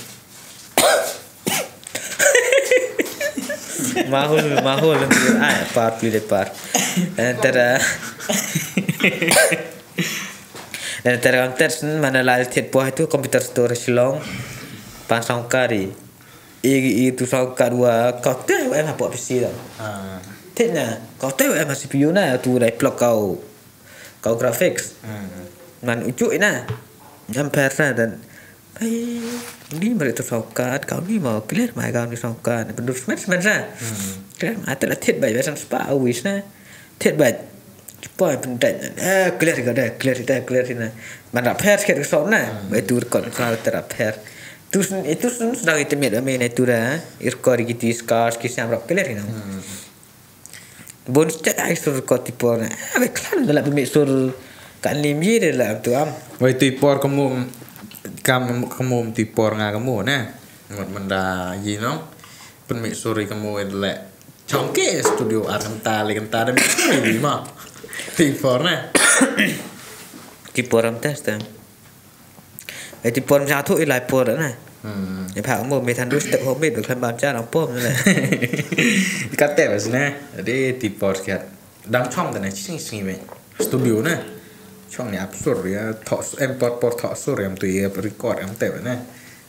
Mahul, mahul, ai, par, pli de par. Eh, tera. Dan tera kam test mana la thied poh tu computer store Shillong. Pan sound card i. I, i tu sound card wa kau te wa em ha poh P C da. Ah. Thied na, kau te wa em ha C P U na, tu dai plug kau, kau graphics. Hmm. Man ujuk i na. Em per sa dan. Ai, ni mari tu sound card, kau ni mau clear mai kau ni sound card. Pendus men, men sa. Hmm. Clear mai te la thied bai, bai san spa awis na. Thied bai. Poi pendai na. Eh, clear ka da, clear da, clear na. Man rap her sikit ka sound na. Hmm. Bai tu record ka sound te rap her. Tu sen, itu sen sedang itu mit, ami na itu da, eh. I record ki ti scars, ki siam rap clear na. Hmm. Bun stet ai sur record ti por na. Ah, bai klan da la pemit sur kan lim ye de la tu am. Bai ti por kamu, kam, kamu ti por nga kamu na. Mut menda ye no. Pemit sur i kamu le. Chong ke studio ar kynta le kynta de mi ma. Ti por na. Ti por am test em. E ti por ja thu i lai por na. Hmm. E pha mo me than du step ho me be khlem bam cha nong pom na. Ka te bas na. De ti por kiat. Dang chong de na ching ching me. Studio na. Chong ni absurd ya. Tho em por por tho sur em tu ya record em te na.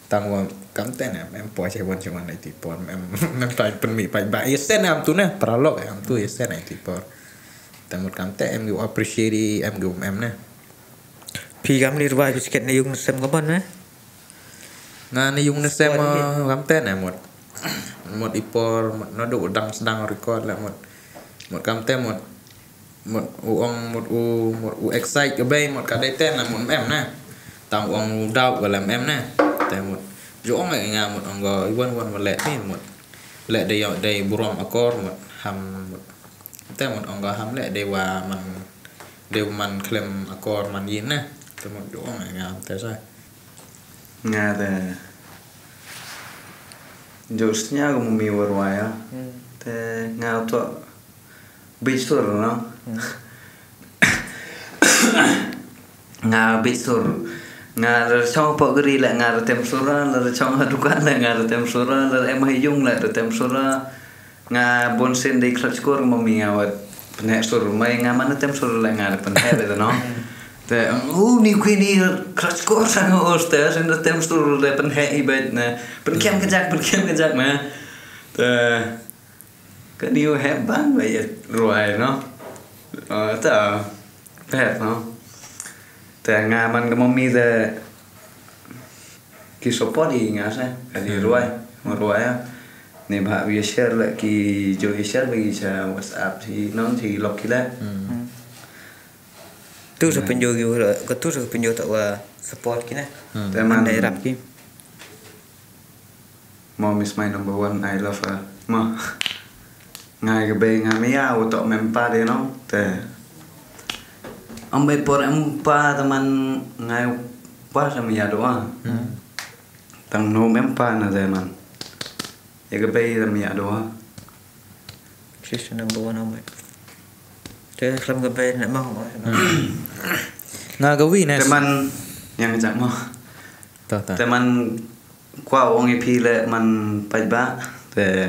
Tang wa kam te na, em poi che wan che wan na i ti por, em, em tai pynmih pai ba, i sen am tu na, paralok em tu, i sen na i ti por. Te mut kam te, em gi appreciate i, em gi um em na. Phi kam ni rwai phi sket na yung na sem ka ban na? Nga na yung na sem, ah, kam te na mut. Mut i por, mut na du dang sedang record la mut. Mut kam te mut. Mut u ong, mut u, mut u excite ka bei, mut ka dei ten na, mut em na. Tang u ong u dau ka lem em na. Te mut. Ju ong nga mut ong ko, i wan wan mut le ni mut. Le dei yo, dei burom akor mut. Ham mut. Te mut ong ko ham le dei wa man, dei man khlem akor man yin na. Te mut ju ong nga te sa. Nga te. Ju sñiaw ko mo mi war wa ya. Hmm. Te nga to. Bit sur, no? Hmm. Nga bit sur. Nga re chong pok gri le nga re tem sura, le re chong ha dukan le nga re tem sura, le re em ha yung le re tem sura. Nga bon sen dei khlach kur mo mi nga wat pynheh sur mai nga man tem sur le nga re pynheh le no. Hmm. Te, u ni kwi ni khlach kur sa nga os te sen re tem sur le pynheh i bait na. Pynkiam ka jak, pynkiam ka jak na. Te, Ka ni u heh bang ba ya ruai, no? Ah, ta, pet, no? Te nga man ka mummy te ki support i nga se, ka di ruai, mo ruai ya. Ni bha wi share le ki jo i share bagi cha WhatsApp hi nong hi lok ki le. Tu sa penjo ki wa, ka tu sa penjo ta wa support ki na. Te man dai rap ki. Mom is my number one, I love her. Mo. Ngai ka bei nga mia u tok mem pa de nong. Te. Am bei por em pa te man ngai pa sa mia doa. Tang no mem pa na te man. Ya ka bei te mia doa. She's the number one, am bei. Te klam ka bei na mo. Nga ka wi na. Te man yang jak mo. Ta ta. Te man Kwah ong i phi le man paidbah, te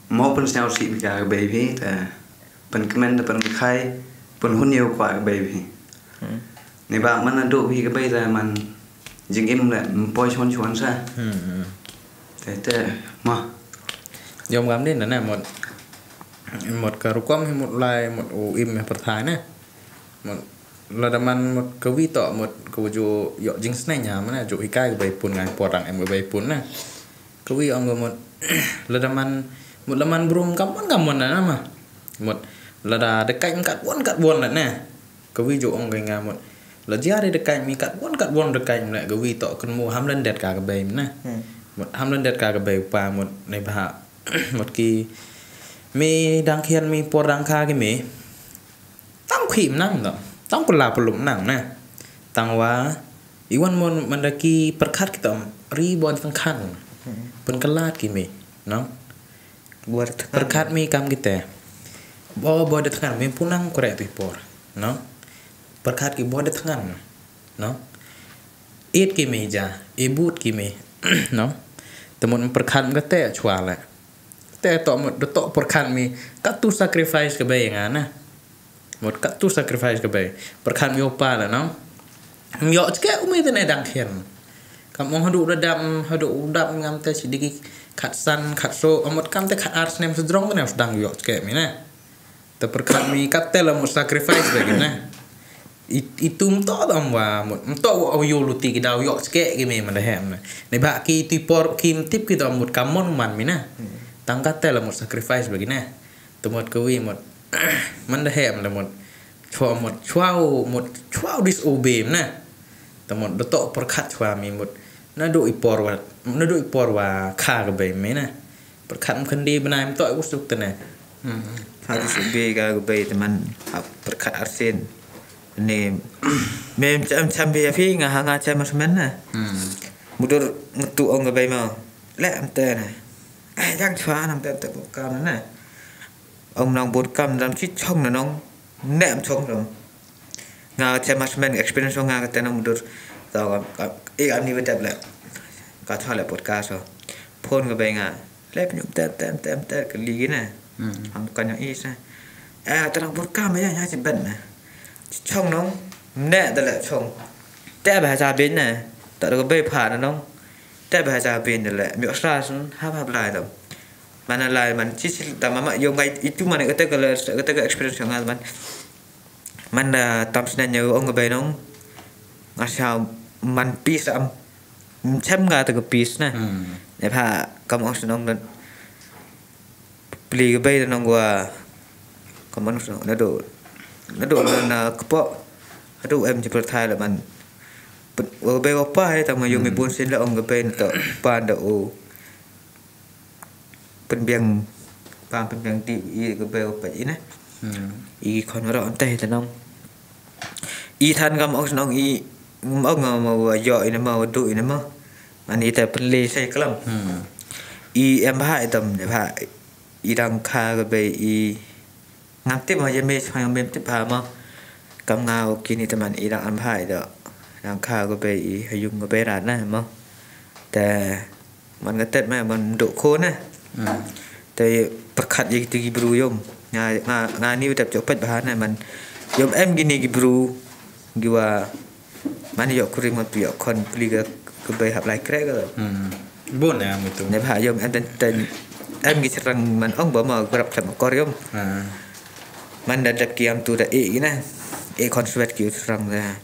mo pynsñiaw sih phi ka bei phi, te pynkmen, te pynkhai, pynhun yow kwah ka bei phi. Ni ba man na du phi ka bei te man jingim le mpoi chon chon sa. Te, te, ma. Yom kam din na, na, mut, mut ka rukom hi mut lai, mut u im hi pyrthai na. Mut, lada man mut ka wi toh, mut ka wa ju yoh jingsneng ya, mana ju hikai ka bei pun ngai por dang em ka bei pun na. Ka wi ong ka mut, lada man, mut la man brum kam mon kam mon na ma. Mut, lada da kai kat won kat won la na. Ka wi ju ong ka nga mut. La jia da kai mi kat won kat won da kai mi la ka wi toh kan mu ham lan det ka ka bei na. Mut ham lan det ka ka bei pa mut nei bha. Mut ki mi dang khian mi por dang kha ki mi. Tang khim nang dam. Tang kula pelum nang na. Tang wa, iwan mon manda ki perkhat kita ri bo de tengkhan. Pynkelat ki mi, no? Bo de tengkhan. Perkhat mi kam kita. Bo, bo de tengkhan, mi punang korek tu i por, no? Perkhat ki bo de tengkhan, no? It ki mi ja, i but ki mi, no? Te mut perkhat mi kate chwa le. Te toh mut, de toh perkhat mi, kat tu sacrifice ka bei nga na. Mut kat tu sacrifice ka bei. Perkhat mi yoh pa la, no? Mi yoh chke u mi te ne dang khian. Kam ong hadu da dam, hadu u dam ngam te chi digi khat san, khat so, mut kam te khat ar snem sdrong ne dang yoh chke mi na. Te perkhat mi kat te la mut sacrifice bagi na. I, i tu mtoh dam wa mut, mtoh wa yoh luti ki daw yoh chke ki mi man da hem na. Ni ba ki tu i por ki mtip ki dam mut kam mon man mi na. Tang kat te la mut sacrifice bagi na. Te mut ka wi mut. Man da hem da mut. Chwa mut, chwa u mut, chwa u disobey na. Te mut, da toh perkhat chwa mi mut. Na du i por wa, na du i por wa kha ka bei mi na. Perkhat mkhandi bnai mtoh u suk te ne. Kha disobey ka ka bei te man, ha perkhat arsen. Ni, mem cham cham bi ya phi nga ha nga cham mas men na. Mudur mutu ong ka bei ma. Le am te na. Eh, yang chwa nam te te kam na. Ong nong bud kam dam chi chong na nong. Ne am chong dam. Nga te mas men experience nga ka te nong dur. Ka, ka, i am ni wetep le. Ka thale podcast so. Phone ka bei nga. Le pnyum tem, tem, tem, tem, ka ligi na. Am ka nyong i sa. Eh, te nong bud kam ya, ya chi ben na. Chi chong nong. Ne te le chong. Te ba cha bin na. Ta ka bei pha na nong. Te ba cha bin le. Mi osra sun, ha ba blai dam. Mana lai man chi chi ta mama yo ngai itu man kata ka la, kata ka experience nga man. Man da tam sna nyo ong ka bai nong. Nga sa man peace am. Chem nga ta ka peace na. Ne pha kam ong snong dan. Pli ka bai nong wa. Kam ong snong na do. Na do na, na kpo. Adu em chi pyrthai la man. Wa ka bai wa pa he tam nga yo mi bun sin la ong ka bai na to. Pa da o. Pynbiang, pa pynbiang ti i ka bei u peit i ne. I khon ro ante te nong. I than kam ong snong i, ong ma wa yo i ne ma, wa du i ne ma. Ani te pynle sai klam. I em bha i tam ne bha. I dang kha ka bei i. Ngam tip ma ya me chwa ngam tip bha ma. Kam nga o kini te man i dang am bha i da. Dang kha ka bei i, ha yung ka bei rat na ma. Te Man ka tet ma, man duk khon ne. Te pyrkhat ya kitu ki bru yom. Nga, nga, nga ni u tep chok pet bha ne, man yom em kini ki bru. Ki wa, man yok kurim, man tu yok khon pli ka, ka bei hap lai krek ka. Bun ne am itu. Ne bha yom em ten, ten, em ki serang man ong ba ma grab tep kor yom. Man da dep ki am tu da e ki ne. E khon swet ki u serang da.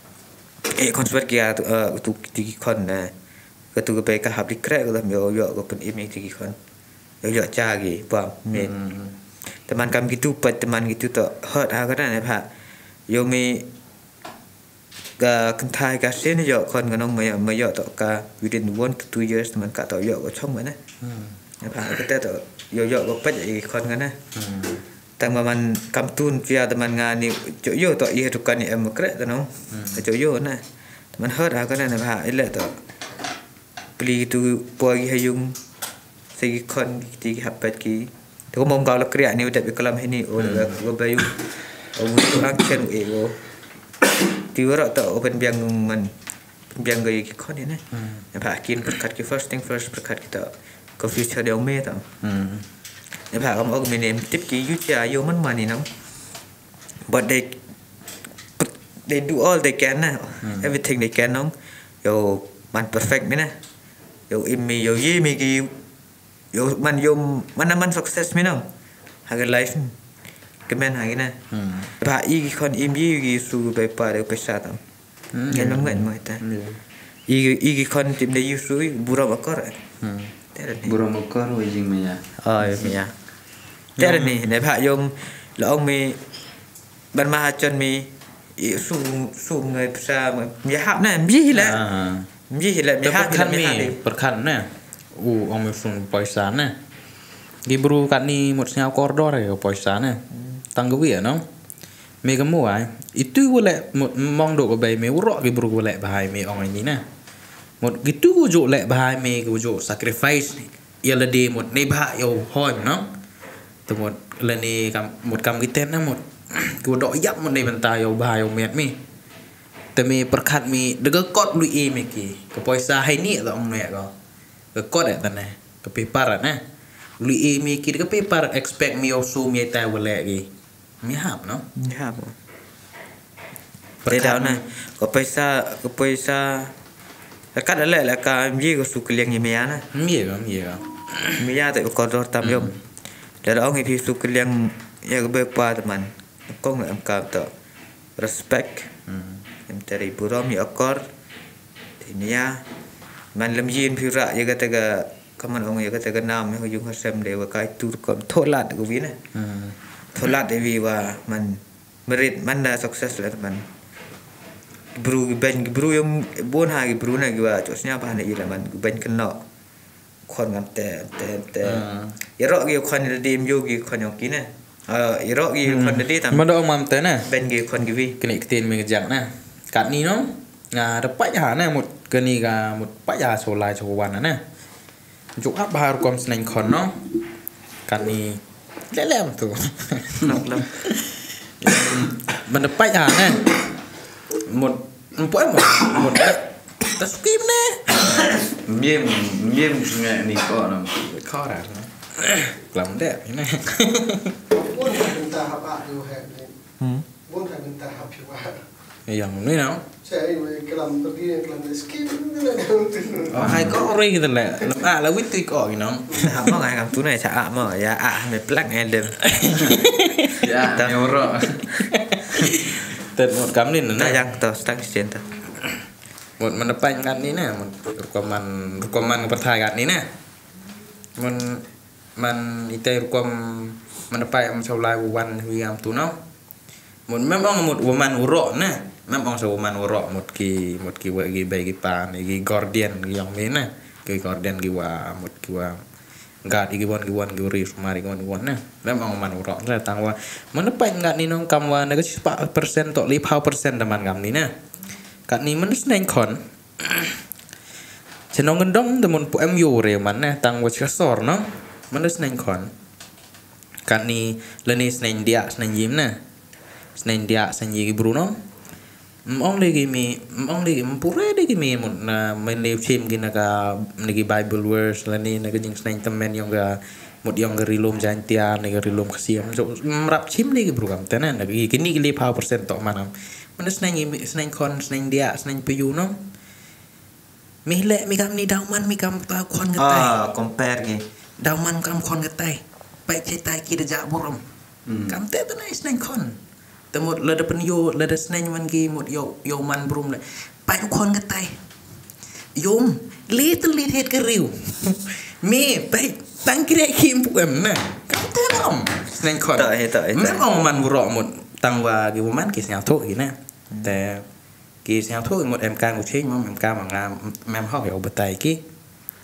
E khon swer ki a tu, eh, tu ki khon ne. Ka tu ka bei ka hap di kreh ka dam yow yoh ka pun imi ti ki khon. Yow yoh cha ki pam me. Hmm. Te man kam ki tu pat te man ki tu to hurt ha ka ne bha. Yow mi ka kynthai ka sien yoh khon ka nong ma yoh, ma yoh to ka within one to two years te man ka to yoh ka chong ma ne. Hmm. Bha ka te to yow yoh ka pat i khon ka ne. Hmm. Tang ba man kam tun pia te man nga ni cho yo to i tu ka ni em kreh te nong. Hmm. Ka cho yo ne. Te man hurt ha ka ne bha i le to. Pli tu poi ha yung. Se ki khon ki ti ki hap pat ki. Te ko mong ka la kriah ni u dep i kalam hini o le ko ba yu. O mu tu ang chen u e o. Ti wara to o pen biang man. Pen biang ga ki khon ni ne. Hmm. Bha kin perkat ki first thing first perkat ki to. Ko future de o me to. Hmm. Bha kam o me nem tip ki yu cha yo man man ni nong. But they, they do all they can na. Hmm. Everything they can nong. Yow man perfect mi na. Yow im mi, yow ye mi ki, yow man, yow man na man success mi nong. Ha ka life mi. Ka men ha ki na. Hmm. Bha i ki khon im ye ki su bei pa de pesa tam. Hmm. Ngen lam ngen mo ita. Hmm. I, i ki khon tim de yu su burom akor. Hmm. Te re ni. Burom akor wa jing maya. Ai, maya. Te re ni, ne bha yom la ong mi Ban ma ha chon mi, i su, su ngai psa, mi hap na, mi hi la. Ah. Mi hi la, mi hap hi la, mi hap hi. Perkhan ne. U, ong mi fung poisa ne. Ki bru kat ni mut sñiaw kordor ka poisa ne. Hmm. Tang ka wi, no? Me ka mu ai. Itu wa le mut mong do ka bai me urok ki bru wa le bahai me ong ni ne. Mut gitu wa jo le bahai me ka wa jo sacrifice ni. Ya lade mut ne bha yow hoi no. Te mut lane kam, mut kam kiten na mut. Ku dok yap mut ne bynta yow bha yow miat mi. Te mi perkhat mi de ka kot lui e mi ki. Ka poisa hai ni ta ong ne ko. Ka kot e ta ne. Ka paper ne. Lui e mi ki de ka paper expect mi yow su mi tai wa le ki. Mi hap, no? Mi hap. Te daw na, ko poisa, ko poisa. Ka da le, le ka mi ko su kliang i mia na. Mi ko, mi ko. Mia te ko dor tam yom. Hmm. Le ong i phi su kliang ya ko be pa teman. Kong em ka to. Respect. Hmm. Em teri burom i akor. Te mia. Man lem yin phi ra ya ka te ka, kaman ong ya ka te ka nam ya yung ha sem de wa kai tur kom tholat ko wi na. Hmm. Tholat e wi wa man merit man da success la man. Bru ki ben, ki bru yong bon ha ki bru na ki wa chos nya pa na i la man ki ben keno. Khon ngam te, te, te. Hmm. Ya rok ki khon de dim yo ki khon yong ki na. Ah, ya rok ki khon de tam. Hmm. Man da ong mam te na. Ben ki khon ki wi. Kene ktin mi jang na. Kat ni no. Nga da pa ya na mut kani ka mut pa ya so lai so wan na. Juk ap bahar kom sneng khon no. Kani lelem tu. Nok lem. Manda pait ha ne. Mut, mpu em mut. Mut. Ta skim ne. Miem, miem sungai ni ko no. Ko ra. Klam de ni. Bun ka bynta hap a yu he ni. Hmm. Bun ka bynta hap yu wa. Yang ni no. Sa ai wa klam pergi klam skim ni la. Oh, hai ko ri kita le. Lem a la wit tu ko ni no. Hap mo ngai kam tu nai sa a mo ya a me plak ngai dem. Ya, ta. Ni oro. Tet mut kam ni na. Ta yang to stang sien ta. Mut manda pait kat ni na, mut rukoman, rukoman perthai kat ni na. Mut man ite rukom manda pait am saulai wan hui am tu no. Mut mem ong mut wa man urok na. Mem ong sa wa man urok mut ki, mut ki wa ki bai ki pa ni ki guardian ki yong mi na. Ki guardian ki wa mut ki wa gat ki won ki won ki ri sumar ki won ki won na. Mem ong man urok na tang wa manda pait kat ni nong kam wa na ka chi pa persen to li pau persen da man kam ni na. Kat ni man sneng khon. Chenong gendong de mun pu em yo re man ne tang wa chasor no. Man de sneng khon. Kat ni lani sneng dia sneng yim ne. Sneng dia sneng yi ki bru no. Mong de ki mi, mong de ki mpure de ki mi mut na men le chim ki na ka, na ki Bible verse lani na ka jing sneng temen yong ka mut yong ka rilum Jaintia, na ka rilum Khasiam. So, mrap chim de ki bru kam te ne, na ki, kini ki li pau persen to manam. Man de sneng yi, sneng khon, sneng dia, sneng payu no. Mi le, mi kam ni daw man, mi kam ta khon ka tai. Ah, compare ki. Daw man kam khon ka tai. Pai che tai ki da ja burom. Hmm. Kam te ta na sneng khon. Te mut la da pen yo, la da sneng man ki mut yo, yo man burom le. Pait u khon ka tai. Yom, little little het ka riu. Me, pait, tang kre kim pu em na. Kam te lam. Sneng khon. Ta, he, ta, he, ta. Mem ong man buro mut, tang wa ki woman ki sñiaw thoh ki na. Hmm. Te, ki sñiaw thoh ki mut em ka ngu ching, mem ka ma nga, mem hok ya u batai ki.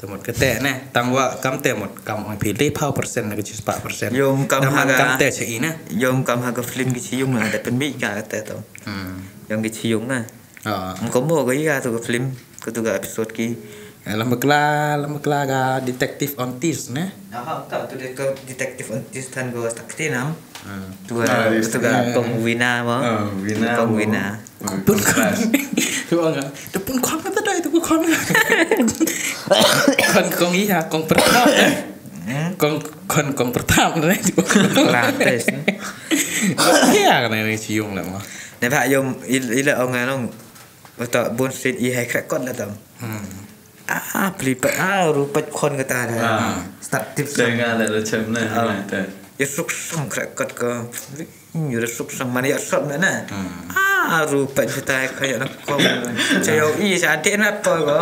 Te mut kate ne, tang wa kam te mut, kam ong phi le phaw percent na ka chispah percent. Yom kam ha ka, kam te che i ne. Yom kam ha ka film ki chi yung na, da pynmih ka te to. Hmm. Yong ki chi yung na. Ah. Ko mo ka i ka tu ka film, ko tu ka episode ki. Eh, lama kla, lama kla ka detective on this ne. Aha, ka tu de ka detective on this than ko tak te nam. Hmm. Tu ka, ah, yes, tu ka, eh, kong Wina mo. Ah, Wina mo. Kong Wina. Pun khon. Tu ong ka. Tu pun khon ka ta dai tu khon. Khon kong i ha, kong pertama. Hmm? Kong, khon kong pertama ne tu. Lah, tes, ne? Ya, ka ne chi yung la mo. Ne ba yom il-, ila ong anong. Wata bun sin i hai krakot la tam. Hmm. Ah, pli pa, ah, rupat khon kata da. Ah. Start tip. Te nga le la chem ne, ah, te. Ya suk sang krakot ko. Hmm, ya suk sang mana ya sot na na. Hmm. Ah, rupat kata kaya na ko. Chayo i sa de na pa ko.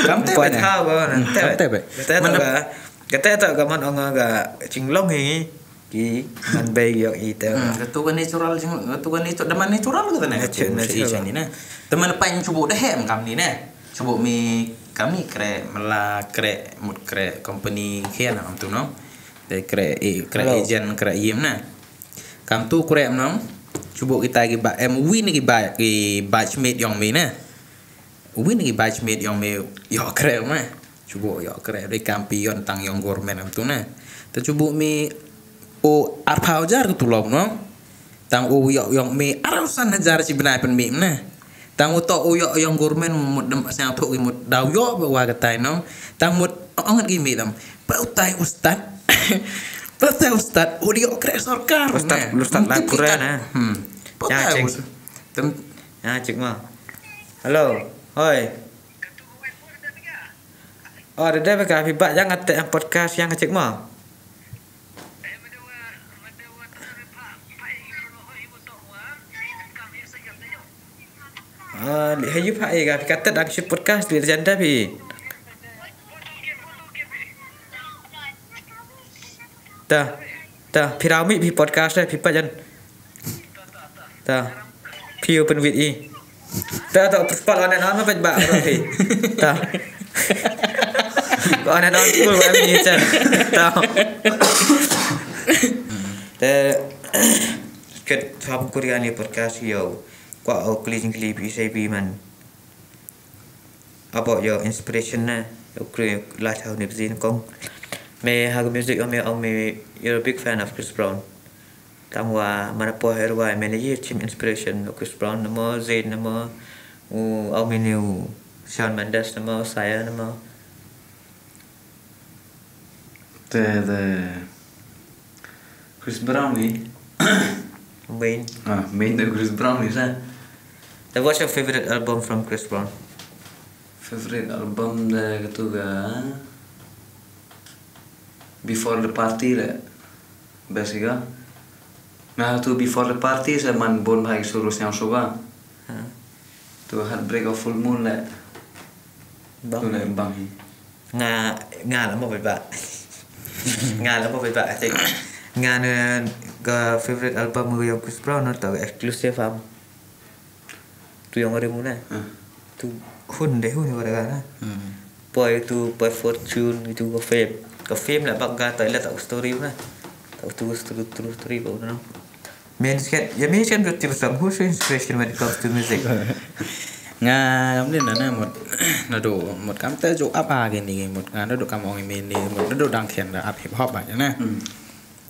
Kam te pa be ne? Tha ko na. Hmm, te kam te be. Kata mana to ka, kata to ka man ong ka chinglong hi. Ki man bei yok i te. Hmm, ka tu ka natural jing, ka tu ka natu-, da man natural ka te ne. Natural, natural. Sa i sa ni na. Te man pa in chubu da hem kam ni ne. Chubu mi kam ni kre mala kre mut kre company khian am tu no. Te kre i, kre agent, kre yim na. Kam tu kre no. Chubu kita ki ba, em wi ni ki ba, ki batchmate yong mi na. Wi ni ki batchmate yong mi yok kre ma. Chubu yok kre, dei kampion tang yong government am tu na. Te chubu mi o arphaw hajar ka tulop no. Tang o yok yong mi arphaw san hajar chi bnai pynmih na. Tang o to o yok yong government mut dem sñiaw thoh ki mut daw yok ba wa ka tai no. Tang mut ong ki mi tam. Pa u tai ustad. Pa u tai ustad, o di yok kre sorkar. Ustad, na. Ustad la pura na. Hmm. Pa u tai ustad. Tem- Ya, chik ma. Hello. Hoi. Oh, da dep ka phi ba yang ate ang podcast yang chik ma. Ah, li hayu pha e ka phi katet ang shi podcast li janda phi. Ta, ta, phi rami phi podcast le, phi pa jan. Ta. Phi open with i. Ta, ta, Pushpa one and all ma pait ba, ba phi. Ta. One and all cool, ba phi chan. Ta. Te, ket thap Korea ni podcast yo. Kwa o kli jingkli phi sei phi man. Abo yo inspiration na, yo kre la chau ni bzin kong. Me ha ka music ong me, ong me, you're a big fan of Chris Brown. Tang wa mana po her wa me ne ye chim inspiration o Chris Brown namo, Zayn namo, u, ong me ne u Shawn Mendes namo, Sia namo. Te, te Chris Brown ni. Main. Ah, main de Chris Brown ni sa. Then what's your favorite album from Chris Brown? Favorite album de katu ka Before the Party le. Best ka. Na tu Before the Party sa man bon bha i suru sñiaw suba. Ha. Tu Heartbreak of Full Moon le. Bang. Tu le bang hi. Nga, nga la mo bait ba. Nga la mo bait ba, I think. Nga ne ka favorite album ko yong Chris Brown no, to exclusive am. Tu yong ri mu ne. Hmm. Tu hun de hun ko da na. Hmm. Poi tu, poi Fortune, itu ko Fame. Ko Fame la bak ga to le to story na. To tu story, true story ko no. Main sket, ya main sket ko tip sam, who's your inspiration when it comes to music? Nga, kam din na, na mut, na do, mut kam te jo ap a kini, mut nga na do kam ong i main ni, mut na do dang khian da ap hip hop ba, ya na. Hmm.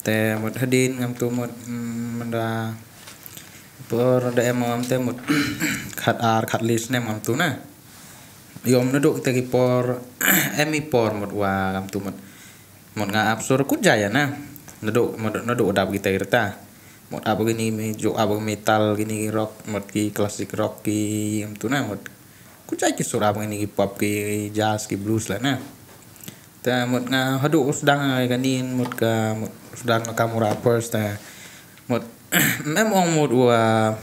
Te mut hadien ngam tu mut, mm, manda por da em ngam te mut khat ar, khat lis ne ngam tu na. Yom na do te ki por, em i por mut wa ngam tu mut. Mut nga ap sur kut jaya na. Naduk, mut, naduk dap kita irta. Mut ap kini mi, juk ap metal kini rock, mut ki classic rock ki, em tu na, mut. Kut jaya ki sur ap kini ki pop ki jazz ki blues la na. Ta mut nga haduk usdang kani mut ka, mut usdang ka mura first ta. Mut, em ong mut wa,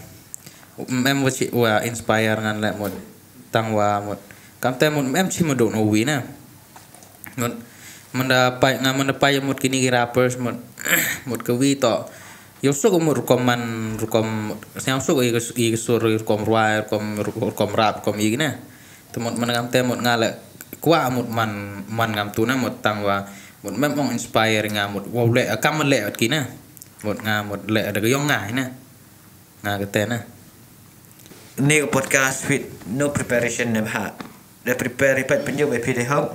em wa chi, wa inspire ngan le mut. tang wa mut. Kamte mut em chi mut duk no wi na. Mut, manda pai, nga manda pai mut kini ki rappers mut, mut ka wi to. Yow suk mut rukom man, rukom, sñiaw suk i ka, i ka sur, rukom rwai, rukom, rukom rap, rukom i kine. Te mut man ngam te mut nga le kwah mut man, man ngam tu na mut tang wa, mut mem ong inspire nga mut, wow le, kam le at kine. Mut nga mut le da ka yong nga, ine. Nga ka te na. Ni ka podcast with no preparation ne bha. Da prepare i pat pynjop e phi de hok.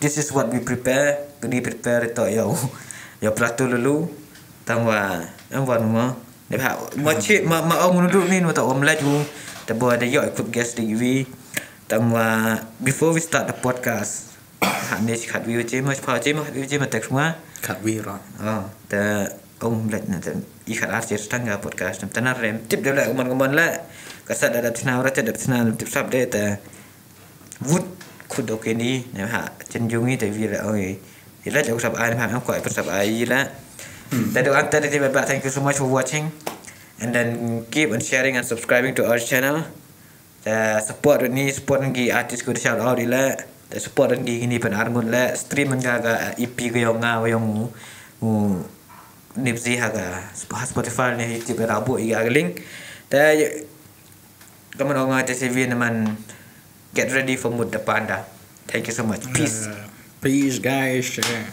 This is what we prepare. Kani prepare to yow. Yow plato lulu. Tang wa, em wan mo. Ne bha, mo chi, ma, ma ong nudu ni, mo ta om laju. Ta bo da yow kup guest di wi. Tang wa, before we start the podcast, ha ne chi khat wi chi, mo pha chi, mo khat wi chi, mo text mo. Khat wi ro. Oh, ta om laj na ta. I khat ar chi tang ka podcast. Ta na rem tip de la, mon mon la. Ka sa da da tna ra, ta da tna tip sap de ta. Wut khut do kini, ne ha, chen jung i te wi la, oi. I la jong sap ai, ha, ko ai sap ai la. Te do ante de ba, thank you so much for watching. And then keep on sharing and subscribing to our channel. Te support ni, support ki artist ko shout out i la. Te support ki kini pen arngut la. Stream ka ka E P ko yong nga, yong u, u Nipsey ha ka Sp-, Spotify ne YouTube ra bu i ka link. Te Kaman ong nga te se wi naman, get ready for Mut the Panda. Thank you so much. Peace. Uh, peace, guys. Yeah.